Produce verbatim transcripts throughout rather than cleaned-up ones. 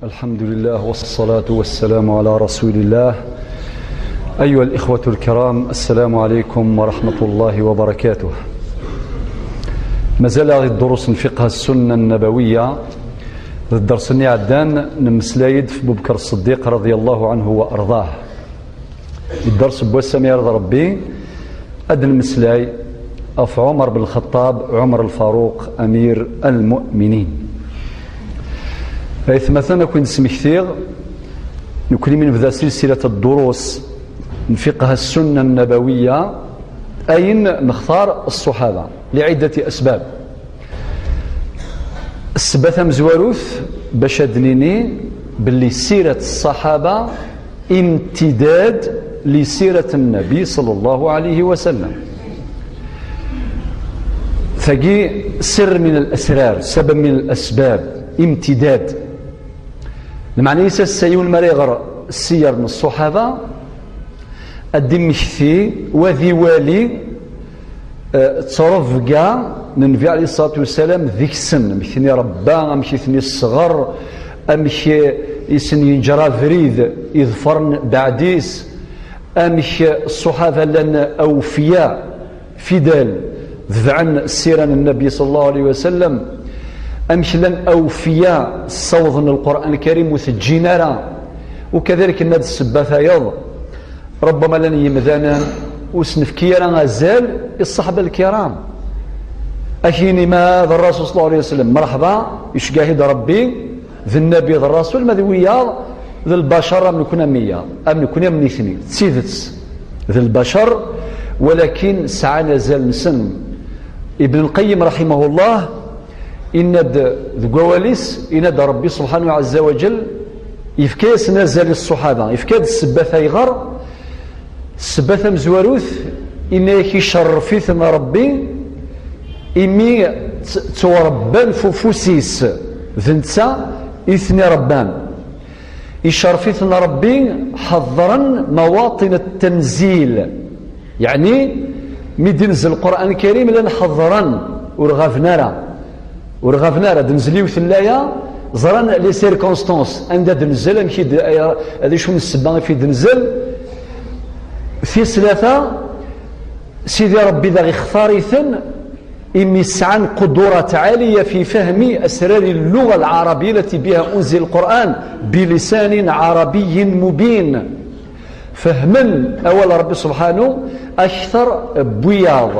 الحمد لله والصلاة والسلام على رسول الله. أيها الإخوة الكرام، السلام عليكم ورحمة الله وبركاته. Mazal-aɣ di ddurus n fiqh السنة النبوية. Di dders-nni iɛeddan, nemmeslay-d f Bubekr Ṣṣeddiq رضي الله عنه وأرضاه. Di dders n wass-a, mi ara d Ṛebbi, ad d-nemmeslay ɣef Ɛumer ben Lxeṭṭab, Ɛumer Lfaruq, أمير المؤمنين. Aytmaten, ad ken-id-smektiɣ, nekkni mi nebda سلسلة الدروس n fiqh السنة النبوية, ayen nextar ṣṣuḥaba, لعدة أسباب. Ssebba tamezwarut, bac ad d-nini belli سيرة الصحابة امتداد لسيرة النبي صلى الله عليه وسلم. Tagi سر من الأسرار, سبب من الأسباب, امتداد. Lmeɛna-is, ass-a, yiwen mi ara iɣer ssiyer n ṣṣuḥaba, ad d-immekti, u ad iwali, eh, ttrebga n Nnbi عليه الصلاة والسلام deg-sen, amek i ten-irebba, amek i ten-isseɣer, amek i sen-yenǧer abrid iḍefren beɛd-is, amek ṣṣuḥaba llan awfiya, fidèles, debɛen ssira n Nnbi صلى الله عليه وسلم, amek llan awfiya, ssawḍen Lqur'an Lkarim ur t-ǧǧin ara. وكذلك, nenna-d ssebba tayeḍ, ربما llan yimdanen ur s-nefki ara azal i ṣṣaḥba lkiram. Ad k-yini ma d Ṛṛasul صلى الله عليه وسلم, merḥba, iceggeɛ-it-id Ṛebbi, d Nnabi, d Ṛṛasul, ma d wiyaḍ, d lbacar am nekni am wiyaḍ, am nekni am nitni, d tidet, d lbacar, walakin sɛan azal-nsen. Ibn Lqayyim رحمه الله, yenna-d deg wawal-is, yenna-d Ṛebbi سبحانه عز وجل, yefka-yasen azal i ṣṣuḥaba, yefka-d ssebba tayɣer, ssebba tamezwarut, yenna-yak icerref-iten Ṛebbi, imi tt-, ttwaṛebban f ufus-is, d netta i ten-iṛebban. Icerref-iten Ṛebbi, ḥeḍren مواطن التنزيل. Yeɛni, mi d-inzel Lqur'an Lkarim, llan ḥeḍren, ur ɣaben ara. Ur ɣaben ara, d-tenzel yiwet n laya, ẓran les circonstances, anda d-tenzel, amek i d-, ay-, d acu n ssebba i d-tenzel. Tis tlata, Sidi Ṛebbi daɣ ixtar-iten, imi sɛan قدرات عالية في فهم أسرار اللغة العربية التي بها أنزل القرآن بلسان عربي مبين. Fehmen awal Ṛebbi subḥanu akter n wiyaḍ.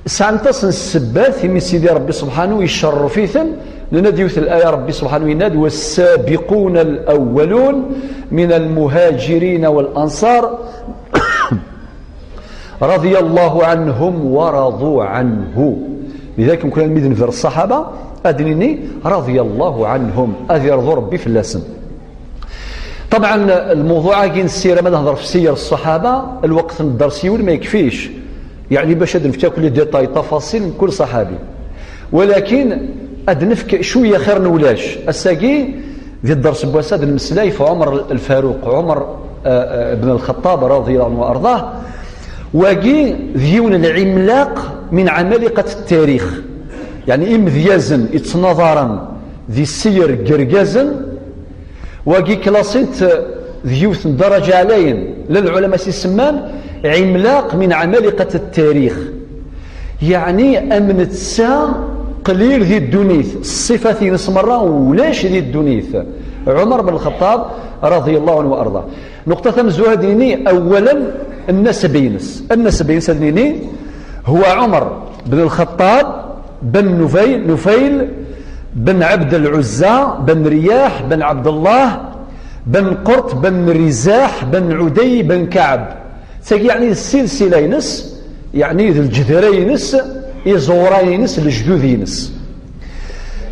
Sɛan aṭas n ssebbat imi Sidi Ṛebbi subḥanu icerref-iten. Nenna-d yiwet n laya, Ṛebbi subḥanu yenna-d: والسابقون الأولون من المهاجرين والأنصار رضي الله عنهم ورضوا عنه. Lidalik, mkul mi d-nebder ṣṣaḥaba, ad d-nini رضي الله عنهم, ad irḍu Ṛebbi fell-asen. Ṭebɛen, lmuḍuɛ-agi n ssira, ma d-nehder f ssir ṣṣaḥaba, lweqt n dders yiwen ma yekfic. Yeɛni, bac ad nefk akk les détails, tafaṣil n kul ṣaḥabi. Walakin, ad nefk cwiya xir n ulac. Ass-agi, di dders n wass-a, ad nemmeslay f Ɛumer Lfaruq, Ɛumer, eh, eh, ben Lxeṭṭab, رضي الله عنه وأرضاه. Wagi d yiwen n lɛimlaq من عمالقة التاريخ. Yeɛni, imedyazen ittnaḍaren di ssir n yergazen, wagi klaṣin-t d yiwet n ddaraǧa ɛlayen, llan lɛulama s-isemman عملاق من عمالقة التاريخ. Yeɛni, am netta qlil di ddunit, ṣṣifat-ines merra ulac di ddunit. Ɛumer ben Lxeṭṭab, رضي الله عنه وأرضاه. Nuqṭa tamezwarut ad nini, awalen, nnaseb-ines. Nnaseb-ines ad nini, هو عمر بن الخطاب بن نفيل، نفيل بن عبد العزى بن رياح بن عبد الله بن قرط بن رزاح بن عدي بن كعب. Tagi, yeɛni, d silsila-ines, yeɛni, d lǧedra-ines, iẓuran-ines, lejdud-ines.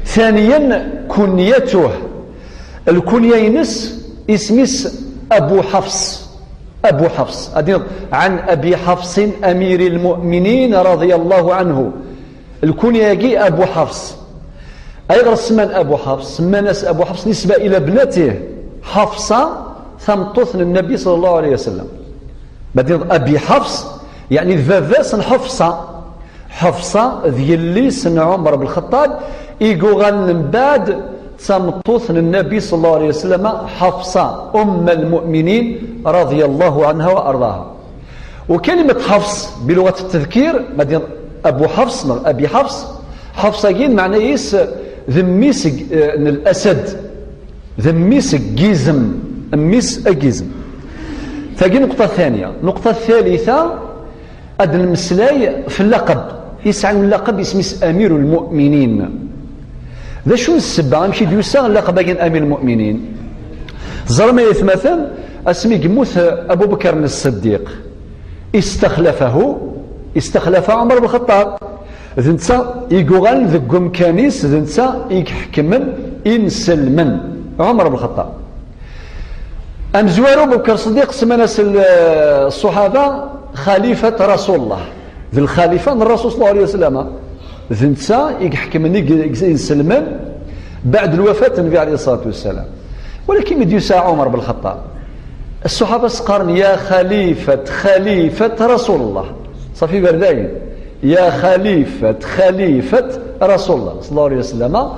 ثانيا, كنيته. Lkunya-ines, isem-is Abu Ḥafs. Abu Ḥafs. Ad d-tiniḍ, عن أبي حفص أمير المؤمنين رضي الله عنه. Lkunya-agi Abu Ḥafs. Ayɣer semman Abu Ḥafs? Semman-as Abu Ḥafs نسبة إلى ابنته حفصة, tameṭṭut n Nnbi صلى الله عليه وسلم. Ma d-tiniḍ Abi Ḥafs, yeɛni d baba-s n Ḥafsa. Ḥafsa d yelli-s n Ɛumer ben Lxeṭṭab, i yuɣalen mbeɛd d Tameṭṭut n Nnabi صلى الله عليه وسلم, Ḥafṣa, أم المؤمنين رضي الله عنها وأرضاها. وكلمة حفص بلغة التذكير, ma d-yenna Abu Ḥafṣ neɣ Abi Ḥafṣ, Ḥafṣ-agi meɛna-is d mmi-s n, eh, n الأسد, d mmi-s n yizem, mmi-s n yizem. Tagi نقطة ثانية. نقطة ثالثة, ad nmeslay f llaqab. Yesɛa llaqab, isem-is أمير المؤمنين. D acu n ssebba amek i d-yusa llaqab-agi n أمير المؤمنين? Ẓram ay atmaten, asmi yemmut Abu Bakr n Ṣṣiddiq, استخلفه, استخلف عمر بن الخطاب. D netta i yuɣalen deg umkan-is, d netta i iḥekmen inselmen, Ɛumer bn Lxeṭṭab. Amezwaru Abu Bakr Ṣṣeddiq, semman-as l-, ṣṣuḥaba خليفة رسول الله, d lxalifa n Rasul صلى الله عليه وسلم. D netta i iḥekmen ig-, ig-, inselmen بعد الوفاة النبي عليه الصلاة والسلام. Walakin mi d-yusa Ɛumer bn Lxeṭṭab, ṣṣuḥaba s-qqaren: يا خليفة خليفة رسول الله. Ṣafi, berdayen. يا خليفة خليفة رسول الله صلى الله عليه وسلم.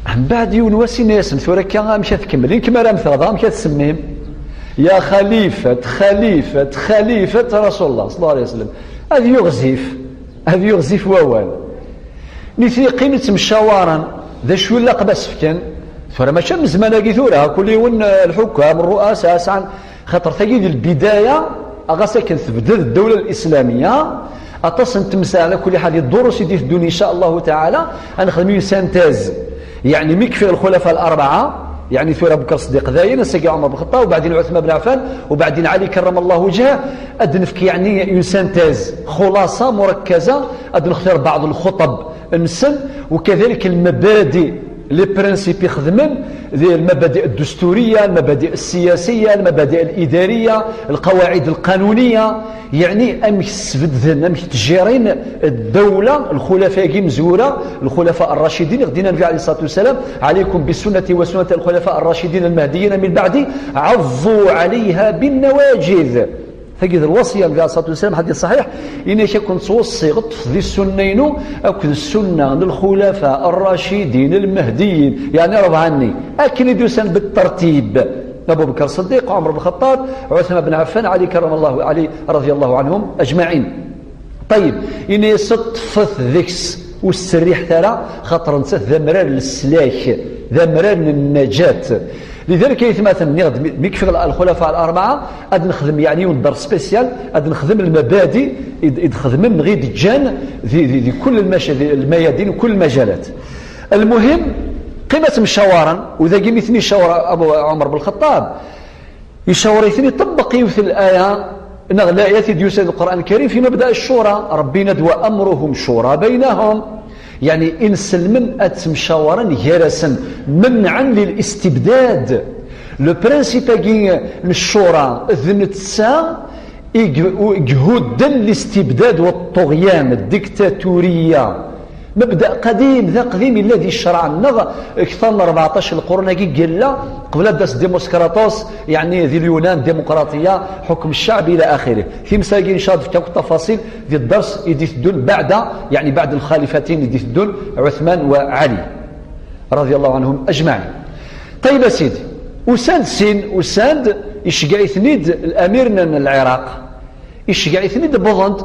Mbeɛd yiwen wass, yenna-yasen: tura akka amek ad tkemmel? Nekk mi ara mmteɣ, dɣa amek ad tsemmim? يا خليفة خليفة خليفة رسول الله صلى الله عليه وسلم. Ad yuɣzif, ad yuɣzif wawal. Nitni qqin ttemcawaren d acu ilaq ad as-fken. Tura mačči am zzman-agi tura, kul yiwen, eh, lḥukam, rru'asa, sɛan, xaṭer tagi di lbidaya, ɣas akken tebded ddawla l-islamiyya, aṭas n temsal, ala kulli ḥal, di ddurus i d-iteddun, in ca Allahu taɛala, ad nexdem une synthèse. Yeɛni mi kfiɣ lxulafa l-arbaɛa, yeɛni tura Abu Bakr Ṣeddiq dayen, ass-agi Ɛumer bn Xeṭṭab, ubeɛdin Ɛuthman bn Ɛeffan, ubeɛdin Ɛli karrama Allahu wejhah, ad d-nefk yeɛni une synthèse, xulaṣa murakkaza, ad nextir baɛḍ lxuṭab nsen, وكذلك المبادئ, les principes i xedmen, di المبادئ الدستورية, المبادئ السياسية, المبادئ الإدارية, القواعد القانونية, yeɛni amek sbedden, amek ttjirin ddawla, lxulafa-agi imezwura, الخلفاء الراشدين, i ɣ-d-yenna Nnbi عليه الصلاة والسلام: عليكم بسنتي وسنة الخلفاء الراشدين المهديين من بعدي، عضوا عليها بالنواجذ. Tagi d lwasiya n Nnbi عليه الصلاة والسلام, ḥadit ṣaḥiḥ, yenna-ak: ad ken-ttweṣṣiɣ, ṭṭfet di ssunna-inu akked ssunna n lxulafa rraciden lmehdiyin, yeɛni rebɛa-nni, akken i d-usan بالترتيب: Abu Bakr Ṣeddiq, Ɛumer bn Xeṭṭab, Ɛuthman bn Ɛeffan, Ɛli karrama Allahu, Ɛli رضي الله عنهم أجمعين. Ṭayyeb, yenna-yas: ṭṭfet deg-s, ur sserriḥet ara, xaṭer nettat d amrar n leslak, d amrar n nnajat. Lidalik, ay atmaten, nniɣ-d, mi, mi kfiɣ lxulafa al-arbaɛa, ad nexdem, yeɛni, yiwen dders spécial, ad nexdem lmabadi i d-, i d-xedmen neɣ i d-ǧǧan di, di, di kul lmaca-, di lmayadin, kul lmajalat. Lmuhim, qqim ad temcawaren, u dagi mi ten-icawar Abu Ɛumer bn Lxeṭṭab, Icawer-iten, iṭebbeq yiwet n laya neɣ layat i d-yusan deg Lqur'an Lkarim fi mabda ccura. Ṛebbi yenna-d: "Wa amruhum cura baynahum." Yeɛni, inselmen ad ttemcawaren gar-asen, menɛen lil istibdad. Le principe-agi n ccura d netta i g-, i ihudden listibdad wa ṭṭuɣyan, diktaturiya. Mebda qadim, d aqdim, yella di ccreɛ-nneɣ, kter n rbeɛṭac lqurun-agi yella, qbel ad d-tas Demoskriṭus, yeɛni di Lyunan, dimuqraṭiya, ḥukm cceɛbi ila axirih. Times-agi, in ca Allah, ad d-fkeɣ akk ṭṭafaṣil di dders i d-iteddun beɛda, yeɛni beɛd lxalifatin i d-iteddun, Ɛuthman wa Ɛli, رضي الله عنهم أجمعين. Ṭayyeb a sidi, usan-d sin, usan-d, iceggeɛ-iten-id lamir n, n Lɛiraq. Iceggeɛ-iten-id, wwḍen-d,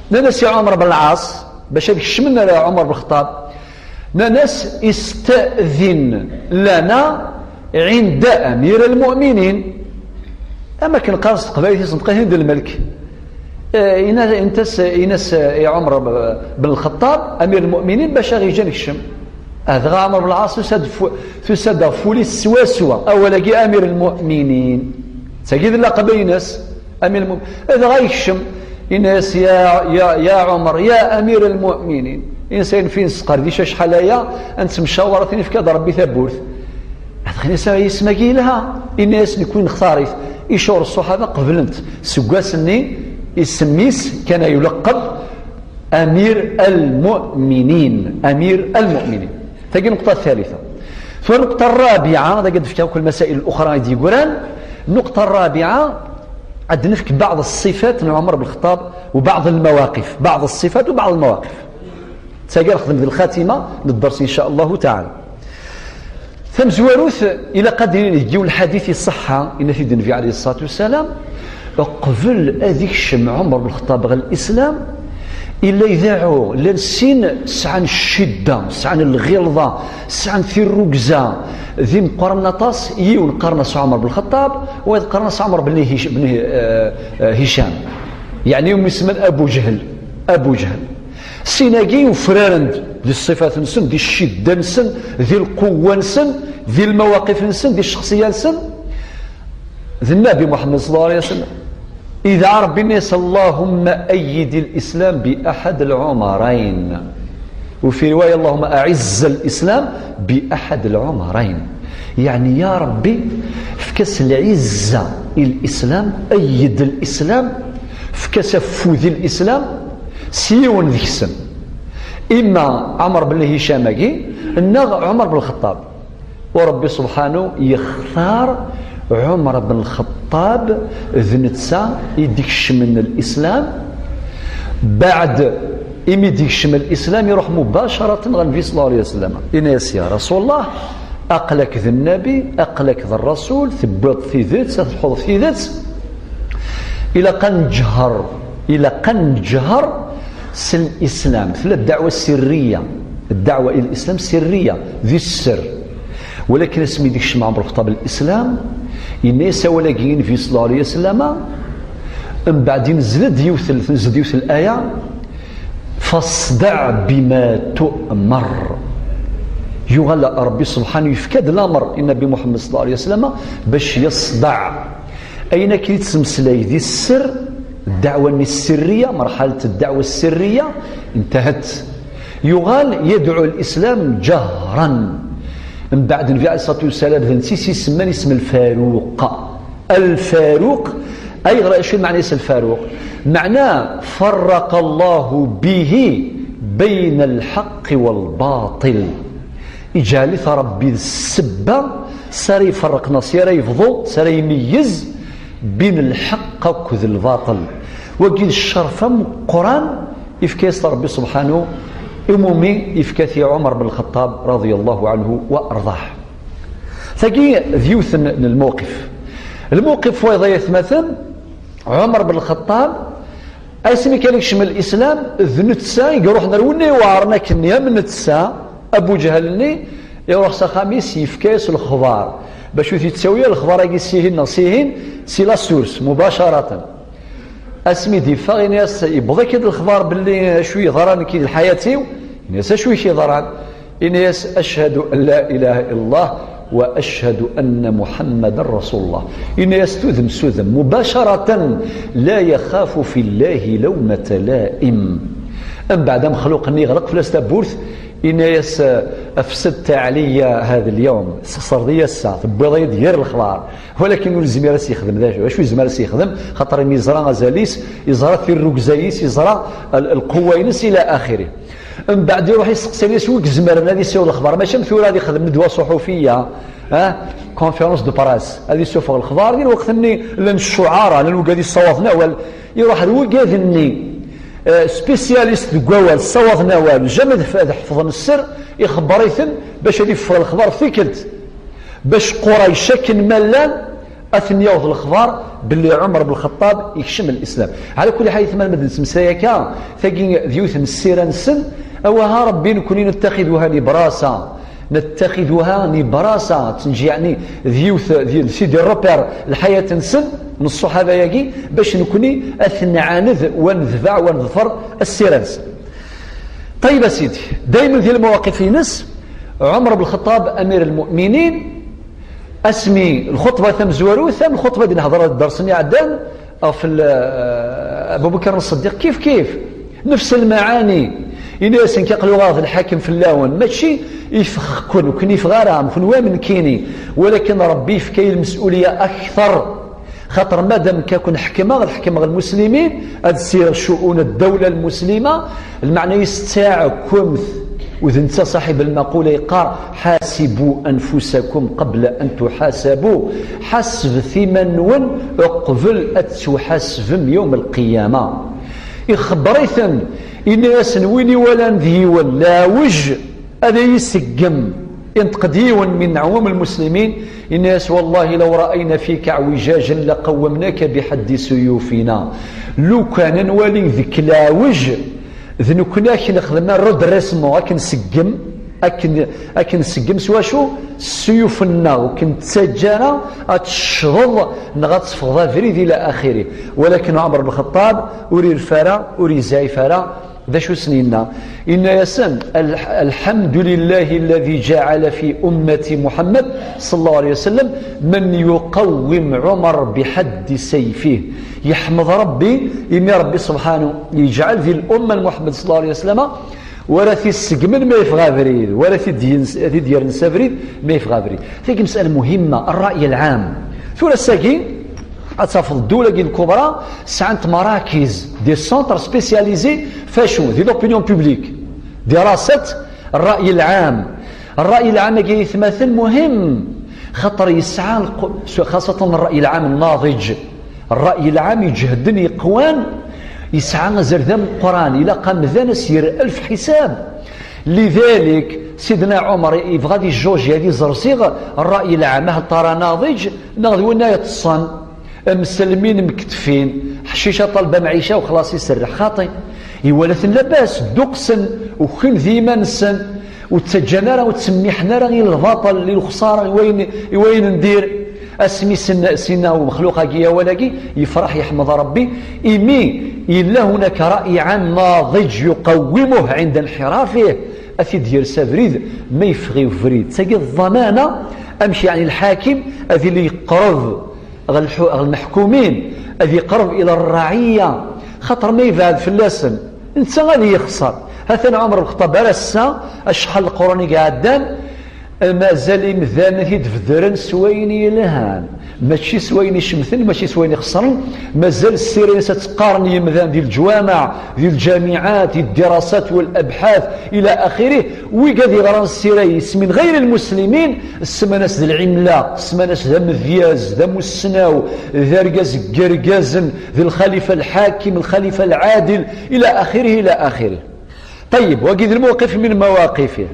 nnan-as i Ɛumer ben Lɛaṣ, bac ad kecmen ar Ɛumer ben Lxeṭṭab, nnan-as: "استأذن لنا عند أمير المؤمنين." Am akken qqaren s teqbaylit, isenṭeq-iten-id lmelk. Eh, ina-, intas-, in-as i Ɛumer ben Lxeṭṭab, amir lmuminin, bac ad ɣ-yeǧǧ ad nekcem. Ah, dɣa Ɛumer ben Lɛaṣ tusa-d fu-, tusa-d ɣef wul-is swaswa, awal-agi, amir lmuminin. D tagi i d llaqab-ines. Amir lmum-, dɣa yekcem, yenna-yas: "Ya, ya, ya Ɛumer, ya amir lmuminin." Insa yenef-, inesqerdic acḥal aya, ad nettemcawar, ad ten-ifk Ṛebbi tawwurt. Dɣa yenna-yas: "Isem-agi yelha." Yenna-yas: "Nekk ur nextar-it." Icawar ṣṣuḥaba, qeblen-t. Seg wass-nni, isem-is kan yulqeb Amir al-Mu'minin. Amir al-Mu'minin. Tagi nnuqṭa ttalitha. Tura nnuqṭa rrabiɛa, dagi ad d-fkeɣ akk lmasail luxra i d-yeggran. Nnuqṭa rrabiɛa, ad d-nefk beɛḍ ṣṣifat n Ɛumer ben Lxeṭṭab u beɛḍ lmawaqif. Beɛḍ ṣṣifat u beɛḍ lmawaqif. Tagi ad nexdem d lxatima n dders, in ca Allahu taɛala. Tamezwarut, ilaq ad d-nini deg yiwen lḥadit iṣeḥḥa, yenna-t-id Nnbi ɛalayhi ṣṣalatu wassalam, qbel ad ikcem Ɛumer ben Lxeṭṭab ɣer Lislam, illa idaɛu, llan sin sɛan ccedda, sɛan lɣilḍa, sɛan tirrugza d imeqqranen aṭas. Yiwen qqaren-as Ɛumer ben Lxeṭṭab, wayeḍ qqaren-as Ɛumer ben Hic-, ben Hi-, eh, eh, Hicam, yeɛni umi semman Abu Ǧehl. Abu Ǧehl. Sin-agi ufraren-d di ṣṣifat-nsen, di ccedda-nsen, di lquwwa-nsen, di lmawaqif-nsen, di ccexṣiyya-nsen. D Nnabi Muḥemmed ṣalla Llahu ɛalayhi wasallam. Idɛa Ṛebbi, yenna-yas: "Allahumma ayyid al-Islam bi ahad al-Ɛumarayn." Wa fi riwaya: "Allahumma aɛizz al-Islam bi ahad al-Ɛumarayn." Yeɛni, ya Ṛebbi, efk-as lɛizza i Lislam, ayyid Lislam, efk-as afud i Lislam s yiwen deg-sen. Imma Ɛumer ben Hicam-agi, neɣ Ɛumer ben Lxeṭṭab. U Ṛebbi subḥanu yextar Ɛumer ben Lxeṭṭab, d netta i d-ikecmen Lislam. Beɛd imi d-ikcem Lislam, iruḥ mubacaraten ɣer Nnbi ṣalla Llahu ɛalayhi wasallam. Yenna-yas: "Ya Rasul Llah, aql-ak d Nnabi, aql-ak d Ṛṛasul, tewwiḍ tidet, ad telḥuḍ tidet." Ilaq ad neǧher, ilaq ad neǧher s Lislam. Tella ddeɛwa sirriya, ddeɛwa i Lislam sirriya, di sser. Walakin asmi d-ikcem Ɛumer Lxeṭṭab Lislam, yenna-yas awal-agi i Nnbi ṣalla Llahu ɛalayhi wasallam, mbeɛd inzel-d yiwet l-, tenzel-d yiwet laya: "Fasdaɛ bima tu'mar." Yuɣal Ṛebbi subḥanu yefka-d lamer i Nnabi Muḥemmed ṣalla Llahu ɛalayhi wasallam bac yeṣdeɛ. Ayen akken i ttmeslay di sser, ddeɛwa-nni sirriya, merḥalet ddeɛwa sirriya, intahet. Yuɣal yadɛu Lislam ǧehran. Mbeɛd Nnbi ɛalayhi ṣṣalatu wassalam, d netta i s-isemman isem Lfaruq. Lfaruq, ayɣer, acu lmeɛna-s Lfaruq? Meɛna, farraqa Llahu bihi bayna lḥeqqi walbaṭil. Iǧɛel-it Ṛebbi d ssebba s ara iferreq, neɣ s ara yebḍu, s ara imeyyez bin lḥeqq akked lbaṭel. Wagi d ccerf ameqqran ifka-yas Ṛebbi subḥanu, i wumi ifka-t i Ɛumer ben Lxeṭṭab, raḍiya Llahu ɛanhu wa arḍah. Tagi d yiwet n, n lmawqif. Lmawqif wayeḍ, ay atmaten, Ɛumer ben Lxeṭṭab, asmi kan ikcem Lislam, d netta i iruḥen ar winna iweɛren akkenni am netta, Abu Ǧahel-nni, iruḥ s axxam-is, yefka-yas lexbar. Bac ur t-yettawi ara lexbar-agi sihin neɣ sihin, si la source, mubacaraten. Asmi d-iffeɣ, ini-as, yewweḍ-ak-id lexbar belli acu yeḍran nekki di lḥayat-iw? Ini-as, acu i k-yeḍran? Ini-as, "Ashhadu an la ilaha illallah wa ashhadu anna Muhammadan Rasulullah." Ini-as tudem s udem, mubacaraten, la yaxafu fillahi lawmata laim. Mbeɛd amexluq-nni yeɣleq fell-as tawwurt, ini-as, "Afsadta ɛliya hada lyawm", tesxeṣreḍ-iyi ass-a, tewwiḍ-iyi-d yir lexbar. Walakin ur yezmir ad s-yexdem d acu. Acu yezmer ad s-yexdem? Xaṭer imi yeẓra azal-is, yeẓra tirrugza-is, yeẓra l-, lquwwa-ines, ila axiri. Mbeɛd iruḥ isteqsa-yas wi izemren ad isiweḍ lexbar, mačči am tura ad ixdem nnedwa ṣuḥufiya, ah, conférence de presse, ad isuffeɣ lexbar. Di lweqt-nni llan ccuɛara, llan wigad yessawaḍen awal, iruḥ ar wigad-nni, eh, spécialiste deg wawal, ssawaḍen awal, jamais ad f-, ad ḥefḍen sser, ixebber-iten bac ad iffeɣ lexbar f tikkelt. Bac Qurayc akken ma llan, ad ten-yaweḍ lexbar belli Ɛumer ben Lxeṭṭab yekcem Lislam. Ɛla kulli ḥal, ay atmaten, ma d-nettmeslay akka, tagi d yiwet n ssira-nsen, awaha Ṛebbi, nekni nettaxiduha nibrasa, nettaxiduha nibrasa, tenǧi, yeɛni, d yiwet, d, d sidi repère lḥayat-nsen, n ṣṣuḥaba-agi, bac nekni ad ten-nɛaned, wa nedbeɛ, wa neḍfer ssira-nsen. Ṭayyeb a sidi, daymen di lmawaqif-ines, Ɛumer ben Lxeṭṭab, amir lmuminin, asmi lxuṭba tamezwarut, am lxuṭba d-nehder ders-nni iɛeddan, ɣef l-, Abu Bakr Ṣṣeddiq, kif kif, nefs lmaɛani. Ini-asen, aql-aɣ d lḥakem fell-awen, mačči ifeɣ-ken, ur ken-ifeɣ ara, kenwi am nekkini, walakin Ṛebbi yefka-yi lmes'uliya akteṛ. Xaṭer madam kan ken-ḥekmeɣ, ad ḥekmeɣ lmuslimin, ad ssireɣ ccu'un ddawla lmuslima, lmeɛna-is ttaɛkumt, u d netta ṣaḥib lmaqula yeqqar: "Ḥasibu anfusakum qabla an tuḥasabu", ḥasbet iman-nwen uqbel ad tettwaḥasbem yawm lqiyama. Ixebber-iten, ini-asen: "Win iwalan d yiwen leɛwej, ad iyi-iseggem." Inṭeq-d yiwen min ɛwam lmuslimin, yenna-yas: "Wallahi law ra'ayna fika i'wijajan laqawwamnaka biḥaddi suyufina." Lukan ad nwali deg-k leɛwej, d nekkni ad k-nexdem redressement, ad k-nseggem, ad k-n-, ad k-nseggem s wacu? S ssuyuf-nneɣ, ur k-nettaǧǧa ara ad teccḍeḍ neɣ ad teffɣeḍ abrid ila axiri. Walakin Ɛmer ben Lxeṭṭab ur irfa ara, ur yezɛif ara. D acu sen-yenna? Yenna-yasen: "Al-, الحمد لله الذي جعل في أمة محمد صلى الله عليه وسلم من يقوم عمر بحد سيفه." Yeḥmed Ṛebbi imi Ṛebbi subḥanahu yeǧɛel di lumma n Muḥemmed صلى الله عليه وسلم wara t-isseggmen ma yeffeɣ abrid, wara t-id-yens-, t-id-yerren s abrid ma yeffeɣ abrid. Tagi مسألة مهمة, الرأي العام. Tura ass-agi, ad tafeḍ ddula-agi lkubra sɛant marakiz, des centres spécialisés f acu? Di l'opinion publique, دراسة الرأي العام. الرأي العام-agi, ay atmaten, مهم, xaṭer yesɛa lqu-, xaṣatan الرأي العام الناضج. الرأي العام iǧehden, yeqwan, yesɛa azal d ameqqran, ilaq amdan ad s-yerr alef ḥisab. لذلك, Sidna Ɛumer yebɣa ad ijuji, ad iẓerẓiɣ الرأي العام, hal ترى ناضج, neɣ d winna yeṭṭsen, mselmin mkettfin, ḥcica ṭalba mɛica u xlaṣ iserreḥ, xaṭi. Iwala-ten labas, dduqsen, ukin di iman-nsen, ur ttaǧǧan ara, ur ttsemmiḥen ara i lbaṭel, i lexṣara, i wayen, i wayen n dir. Asmi sen-, sinna umexluq-agi awal-agi, yefreḥ, yeḥmed Ṛebbi, imi yella هناك رأي عام ناضج يقومه عند انحرافه, ad t-id-yers abrid ma yeffeɣ i ubrid. Tagi d ḍḍamana, amek yeɛni lḥakim ad yili yeqreb ɣer lḥu-, ɣer lmeḥkumin, ad yeqreb ila rraɛiyya, xaṭer ma yebɛed fell-asen, netta ad yexṣer. Hatan Ɛumer Lxeṭṭab ar ass-a, acḥal leqrun i iɛeddan, mazal imdanen ad t-id-bedren s wayen yelhan, mačči s wayen icemten, mačči s wayen ixeṣren. Mazal ssira-ines ad tt-qqaren yimdanen di leǧwameɛ, di lǧamiɛat, di ddirasat wal abḥath, ila axirih. Wigad yeɣran ssira-is min ɣayri lmuslimin, sman-as d lɛimla, sman-as d amedyaz, d amussnaw, d argaz n yergazen, d lxalifa lḥakim, lxalifa lɛadil, ila axirih, ila axirih. Ṭeyyeb, wagi d lmewqif min mawaqifih.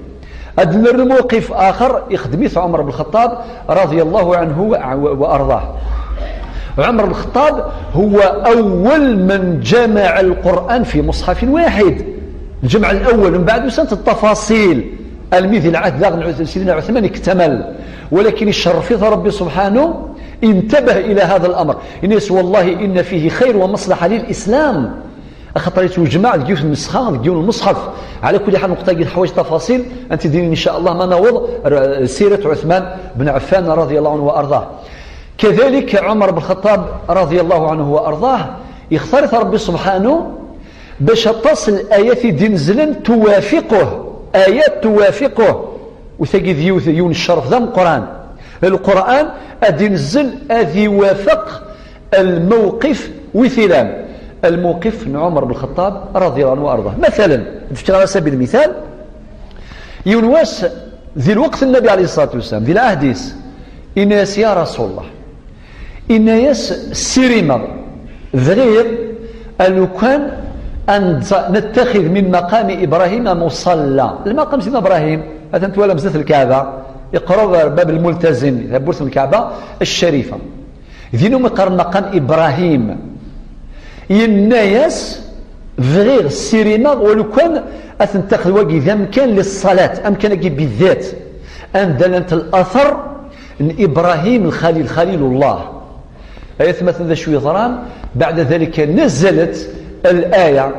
Ad nerr lmewqif axer, ixdem-it Ɛumer ben Lxeṭṭab, رضي الله عنه و-، و-، وأرضاه. عمر بن الخطاب هو أول من جمع القرآن في مصحف واحد. الجمع الأول، من بعد وسنة التفاصيل. الميدي العهد داغ سيدنا عثمان اكتمل، ولكن الشرف ربي سبحانه انتبه إلى هذا الأمر. إنس والله إن فيه خير ومصلحة للإسلام. Axaṭer yettwejmaɛ deg yiwet n nnusxa, deg yiwen n lmuṣḥef. Ɛla kulli ḥal, nnuqṭa-agi teḥwaǧ tafaṣil, ad tt-id-nini, in ca Allah, ma naweḍ ar Sirat Ɛuthman ben Ɛeffan, رضي الله عنه وأرضاه. Kadalik, Ɛumer ben Lxeṭṭab, رضي الله عنه وأرضاه, ixtar-it Ṛebbi subḥanu bac aṭas n layat i d-inezlen tuwafiquh, ayat tuwafiquh. U tagi d yiwet, yiwen n ccerf d ameqqran. Lqur'an ad inezzel, ad iwafeq lmewqif wi t-ilan, lmewqif n Ɛumer ben Lxeṭṭab, رضي الله عنه وأرضاه. Matalan, ad fkeɣ ara sabil mital, yiwen wass, di lweqt n Nnabi عليه الصلاة والسلام, di lɛahd-is, inna-yas: "Ya Rasul Allah," inna-yas, "ssirimeɣ, bɣiɣ a lukan ad netta-, نتخذ من مقام إبراهيم مصلى." Lmaqam Sidna Ibrahim, atan twalam zdat Lkaɛba, iqreb ar Bab Lmultazim, tawwurt n Lkaɛba Ccarifa. Din umi qqaren maqam Ibrahim. Yenna-yas: "Bɣiɣ, ssirimeɣ, wa lukan ad t-nettaxed wagi d amkan للصلاة, amkan-agi بالذات, anda llant later n Ibrahim Lxalil, Xalilullah." Ay atmaten, d acu yeḍran? بعد ذلك نزلت الآية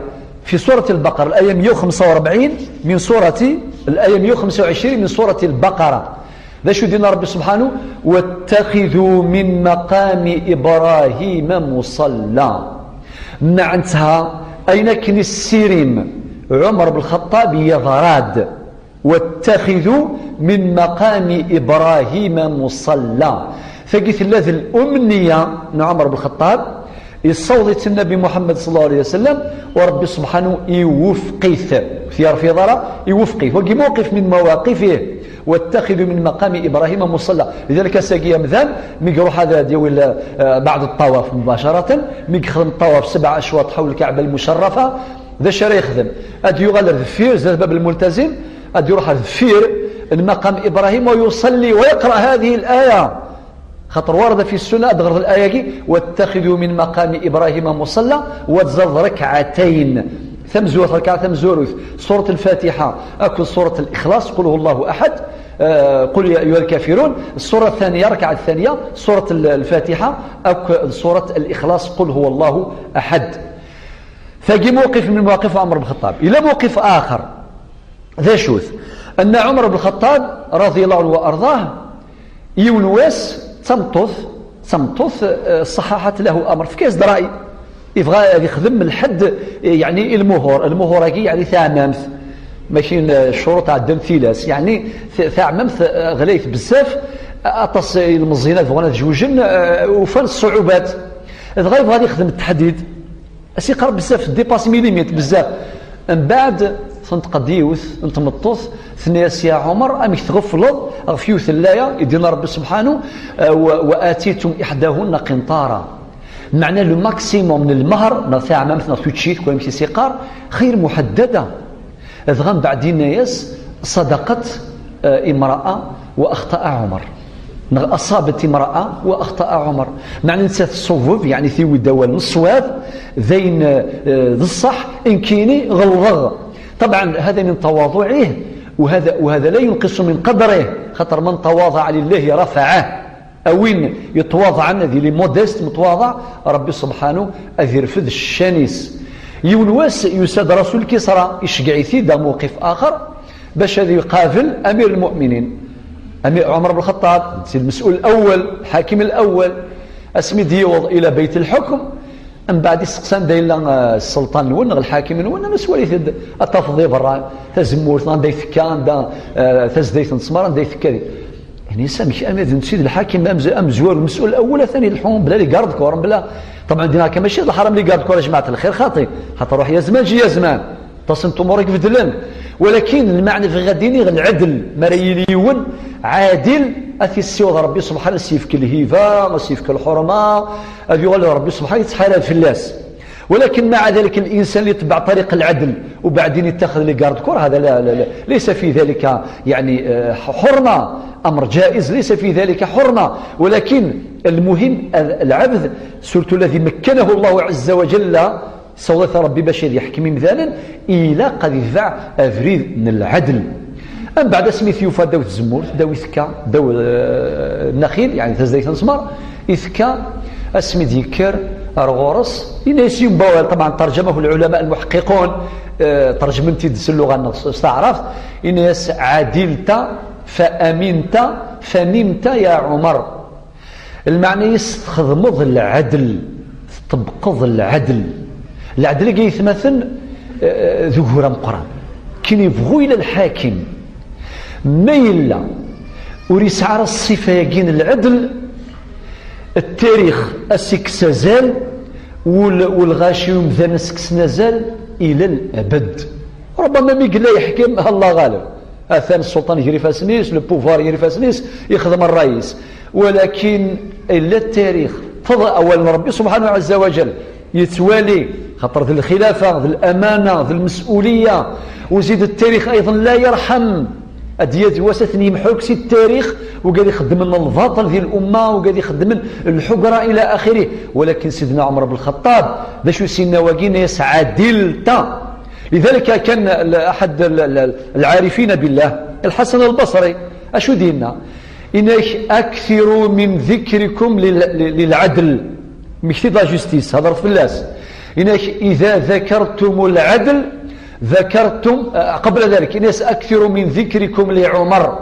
في سورة البقرة, الآية مية وخمسة وأربعين من سورة, الآية مية وخمسة وعشرين من سورة البقرة. D acu d-yenna Ṛebbi subḥanu? "واتخذوا من مقام إبراهيم مصلى." Mɛnetha, ayen akken issirim Ɛumer ben Lxeṭṭab yeḍra-d. "واتخذوا من مقام إبراهيم مصلى." Tagi tella d lumniya n Ɛumer ben Lxeṭṭab, yessaweḍ-itt Nnabi Muḥemmed صلى الله عليه وسلم, u Ṛebbi subḥanu iwufeq-it. Ur t-yerfiḍ ara, iwufeq-it. Wagi mawqif min mawaqifih. "واتخذوا من مقام إبراهيم مصلى." Lidalik, ass-agi amdan, mi iruḥ ad, ad yawi l-, eh, بعد الطواف مباشرة, mi yexdem ṭṭawaf sebɛa acwaṭ ḥawel Lkaɛba Lmucerrafa, d acu ara yexdem? Ad yuɣal ar deffir, zdat Bab Lmultazim, ad iruḥ ar deffir, المقام إبراهيم ويصلي ويقرأ هذه الآية. خاطر واردة في السنة، أدغر الآية كي: "واتخذوا من مقام إبراهيم مصلى"، وتزاد ركعتين. ثمزورث، ركعة ثمزورث، سورة الفاتحة، أكو سورة الإخلاص، قل هو الله أحد، آه، قل يا أيها الكافرون، السورة الثانية، ركعة الثانية، سورة ال-، الفاتحة، أكو سورة الإخلاص، قل هو الله أحد. فجي موقف من مواقف عمر بن الخطاب. إلى موقف آخر، ذا شوث، أن عمر بن الخطاب رضي الله عنه وأرضاه، يونواس تمطوث، تمطوث، آه، صححت له أمر في كاس دراي. يبغى يخدم الحد، يعني المهور، المهور هاكي يعني ثامامث، ماشي الشروط عندنا ثلاث، يعني ث-، ثامامث، آه، غليث بزاف، آه، أطس المزينات بغونا جوجن، آه، وفان الصعوبات. دغا يبغى يخدم التحديد، أسيقر بزاف، ديباس ميليميت بزاف. من بعد تنتقد يوث، نتمطوث، ثنياس: "يا عمر، أمك تغفلض غف يوث اللايا، يدينا ربي سبحانه، آه، و-، وآتيتم إحداهن قنطارا". معنى لو ماكسيموم من المهر، نغ ثاعمامت، نغ توتشيت، كوين كي سيقار، خير محددة. دغا من بعد يناياس: "صدقت، آه، امرأة وأخطأ عمر". نغ أصابت امرأة وأخطأ عمر. معنى نسات الصواب، يعني ثيوي دوال الصواب، ذين، آه، ذ الصح، إن كيني غلظغ. طبعا هذا من تواضعه، وهذا، وهذا لا ينقص من قدره، خاطر: "من تواضع لله رفعه". أوين يتواضع، الذي لي موديست متواضع، ربي سبحانه أذ يرفد الشانيس. يونواس يساد رسول كسرى، يشجع يثيد موقف آخر باش هذا يقابل أمير المؤمنين، أمير عمر بن الخطاب، سي المسؤول الأول، الحاكم الأول. أسمي ديوض إلى بيت الحكم، من بعد يسقسان دايلا، آه، السلطان نون، الحاكم نون، ما سوالي تد-، أتفضي برا، تزمورت، عندها يتكا، عندها، آه، تزديت نسمار، عندها يتكا. يعني سامح أمير سيد الحاكم، أمز-، أمزوار المسؤول الأول، ثاني الحوم بلا لي غارد كور، بلا، طبعا دينا كما شي الحرام لي غارد كور، يا جماعة الخير خاطي، خاطر روح يا زمان جي يا زمان. تصنت أمورك بدلن. ولكن المعنى في غديني غير العدل، ما راه يلي يون عادل، أثي السيوض ربي سبحانه، سيفك الهيبة، سيفك الحرمة، أذ يغلب ربي سبحانه يتحالى في الناس. ولكن مع ذلك الإنسان اللي يتبع طريق العدل وبعدين يتخذ لي غارد كور، هذا لا، لا، لا، ليس في ذلك يعني، آه، حرمة، أمر جائز، ليس في ذلك حرمة. ولكن المهم العبد، سورة الذي مكنه الله عز وجل سوضت ربي باش يحكم مثلا، إلا قد يدفع أفريد من العدل. أم بعد سميث يوفى داوي الزمور، داوي ثكا، داوي، آه، النخيل، يعني تزديت نسمر، يثكا، أسمي ديكر، أرغورس، إناس ينبوال، طبعا ترجمه العلماء المحققون، آه، ترجمتي دس اللغة النص، استعرفت، إناس عدلت، فأمنت، فنمت يا عمر. المعنى يستخدمض العدل، تطبقض العدل. العدل كي يتمثل، آه، ذو هرم قرآن. كي يبغو إلى الحاكم، ما يلا وريسعى الصفة يقين العدل، التاريخ أسكس زال، وال-، والغاشي يمدان أسكس نزال إلى الأبد. ربما ميقلا يحكم الله غالب. أثان السلطان يجري فاسنيس، لو بوفوار يجري فاسنيس، يخدم الرئيس. ولكن إلا التاريخ فضل أولا ربي سبحانه عز وجل يتوالي، خاطر ذي الخلافة، ذي الأمانة، ذي المسؤولية، وزيد التاريخ أيضا لا يرحم. أديات واسثني محوك سي التاريخ، وقال يخدم لنا الباطل ذي الأمة، وقال يخدم الحقرة إلى آخره. ولكن سيدنا عمر بن الخطاب، ذا شو سينا واقين يسعى دلتا. لذلك كان ال-، أحد ال-، ال-، العارفين بالله، الحسن البصري، أشو دينا؟ إنك أكثروا من ذكركم لل-، لل-، للعدل. مكتب لا جوستيس، هذا في الناس. إنك إذا ذكرتم العدل ذكرتم، آه، قبل ذلك، إنك أكثروا من ذكركم لعمر.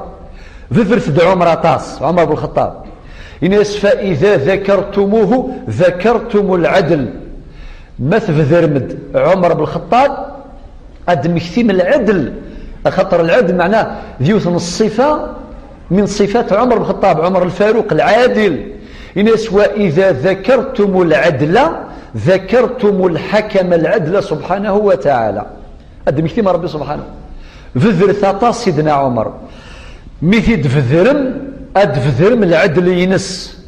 ذكرت عمر طاس، عمر بن الخطاب. إنك فإذا ذكرتموه ذكرتم العدل. ما تبذرمد عمر بن الخطاب، أد مكتيم العدل، خاطر العدل معناه ذيوث من الصفة، من صفات عمر بن الخطاب، عمر الفاروق العادل. إنس: "وإذا ذكرتم العدل ذكرتم الحكم العدل سبحانه وتعالى". أد مكتيم ربي سبحانه. بذر ثاطا سيدنا عمر. ميثي دبذرم، أد بذرم العدل ينس.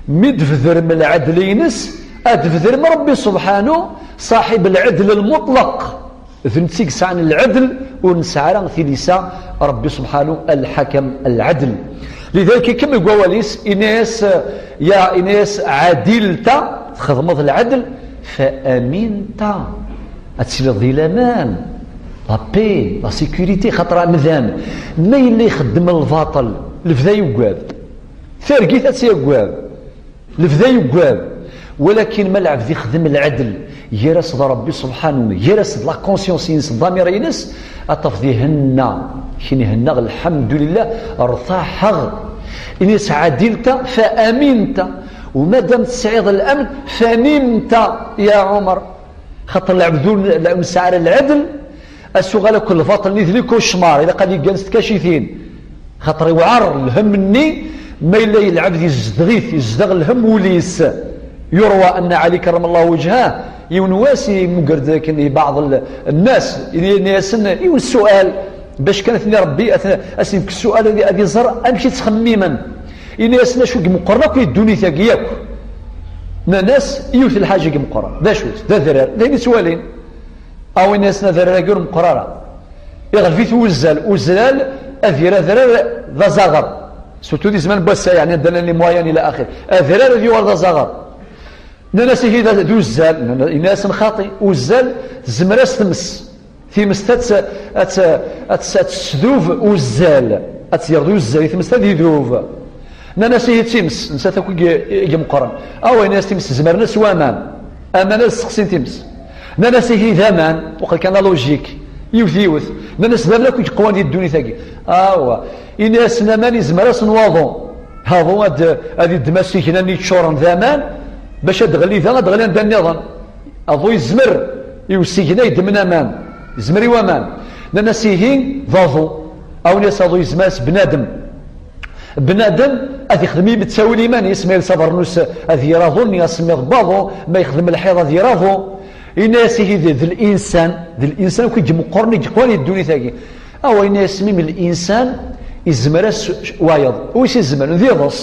مي دبذرم العدل ينس، أد بذرم ربي سبحانه صاحب العدل المطلق. D netta i yesɛan lɛedl, ur nesɛi ara tilisa. Ṛebbi subḥanu, lḥakam, lɛedl. Lidalik, ikemmel deg wawal-is, ini-as, ya, ini-as, ɛadilta, txedmeḍ lɛedl, fa aminta, ad tiliḍ di laman, la paix, la sécurité, xaṭer amdan, ma yella ixeddem lbaṭel, lebda yuggad, targit ad tt-yaggad. Lebda yuggad. Walakin ma lɛebd ixdem lɛedl gar-as d Ṛebbi subḥanu, gar-as d la conscience-ines, d ḍamir-ines, ad tafeḍ ihenna. Kin ihenna, lḥemdulillah, rtaḥeɣ. Ini-as ɛadilta, fa aminta. Umadam tesɛiḍ lamn, fanimta, ya Ɛumer. Xaṭer lɛebd ur nesɛi ara lɛedl, asuɣal akk lbaṭel-nni d likucmar, ilaq ad yeggan s tkacitin. Xaṭer iwɛer lhemm-nni, ma yella lɛebd izdeɣ-it, izdeɣ lhemm wul-is. Yurwa anna Ɛli karramallahu wejhah, yiwen wass yemmuger-d akken i baɛḍ l-, nnas, ini-asen yiwen ssual, bac kan ad ten-irebbi, ad ten-, ad sen-yefk ssual, ad, ad iẓer amek i ttxemmimen. Ini-asen acu i imeqqren akk di ddunit-agi yakk. Nnan-as yiwet lḥaǧa i imeqqren. D acu-tt? D adrar. D ayen i ttwalin. Awin-asen adrar-agi ur meqqer ara. Iɣleb-it wuzzal. Uzzal ad yir adrar d azaɣer. Surtout di zzman n wass-a, yeɛni anda llan les moyens ila axir. Adrar ad yuɣal d azaɣer. Nnan-as ihi d, d uzzal. Nnan-, yenna-asen xaṭi. Uzzal tezmer-as tmes. Times ad tt-, ad tt-, ad tt-, ad tesdub uzzal. Ad tt-yerḍ uzzal i tmes ad idub. Nnan-as ihi d times, nettat akk i i imeqqren. Awa, yenna-as times, zemren-as waman. Aman ad sseqsin times. Nnan-as ihi d aman, uqel kan la logique, yiwet yiwet. Nnan-as d aman akk i yeqwan di ddunit-agi. Awa, ini-asen aman izmer-asen waḍu. Aḍu ad, ad iddem asigna-nni yeččuren d aman, bac ad d-ɣli da, ad d-ɣli anda nniḍen. Aḍu yezmer i usigna yeddmen aman, yezmer i waman. Nnan-as ihi d aḍu. Awen-as aḍu yezmer-as bnadem. Bnadem ad ixdem imettawen iman-is, ma yelsa abernus ad yir aḍu-nni, asemmiḍ n waḍu, ma yexdem lḥiḍ ad yir aḍu. Ini-as ihi d, d linsan, d linsan akk i imeqqren i yeqwan di ddunit-agi. Awa, ini-as mim linsan izmer-as wayeḍ. Wi s-izemren? D iḍes.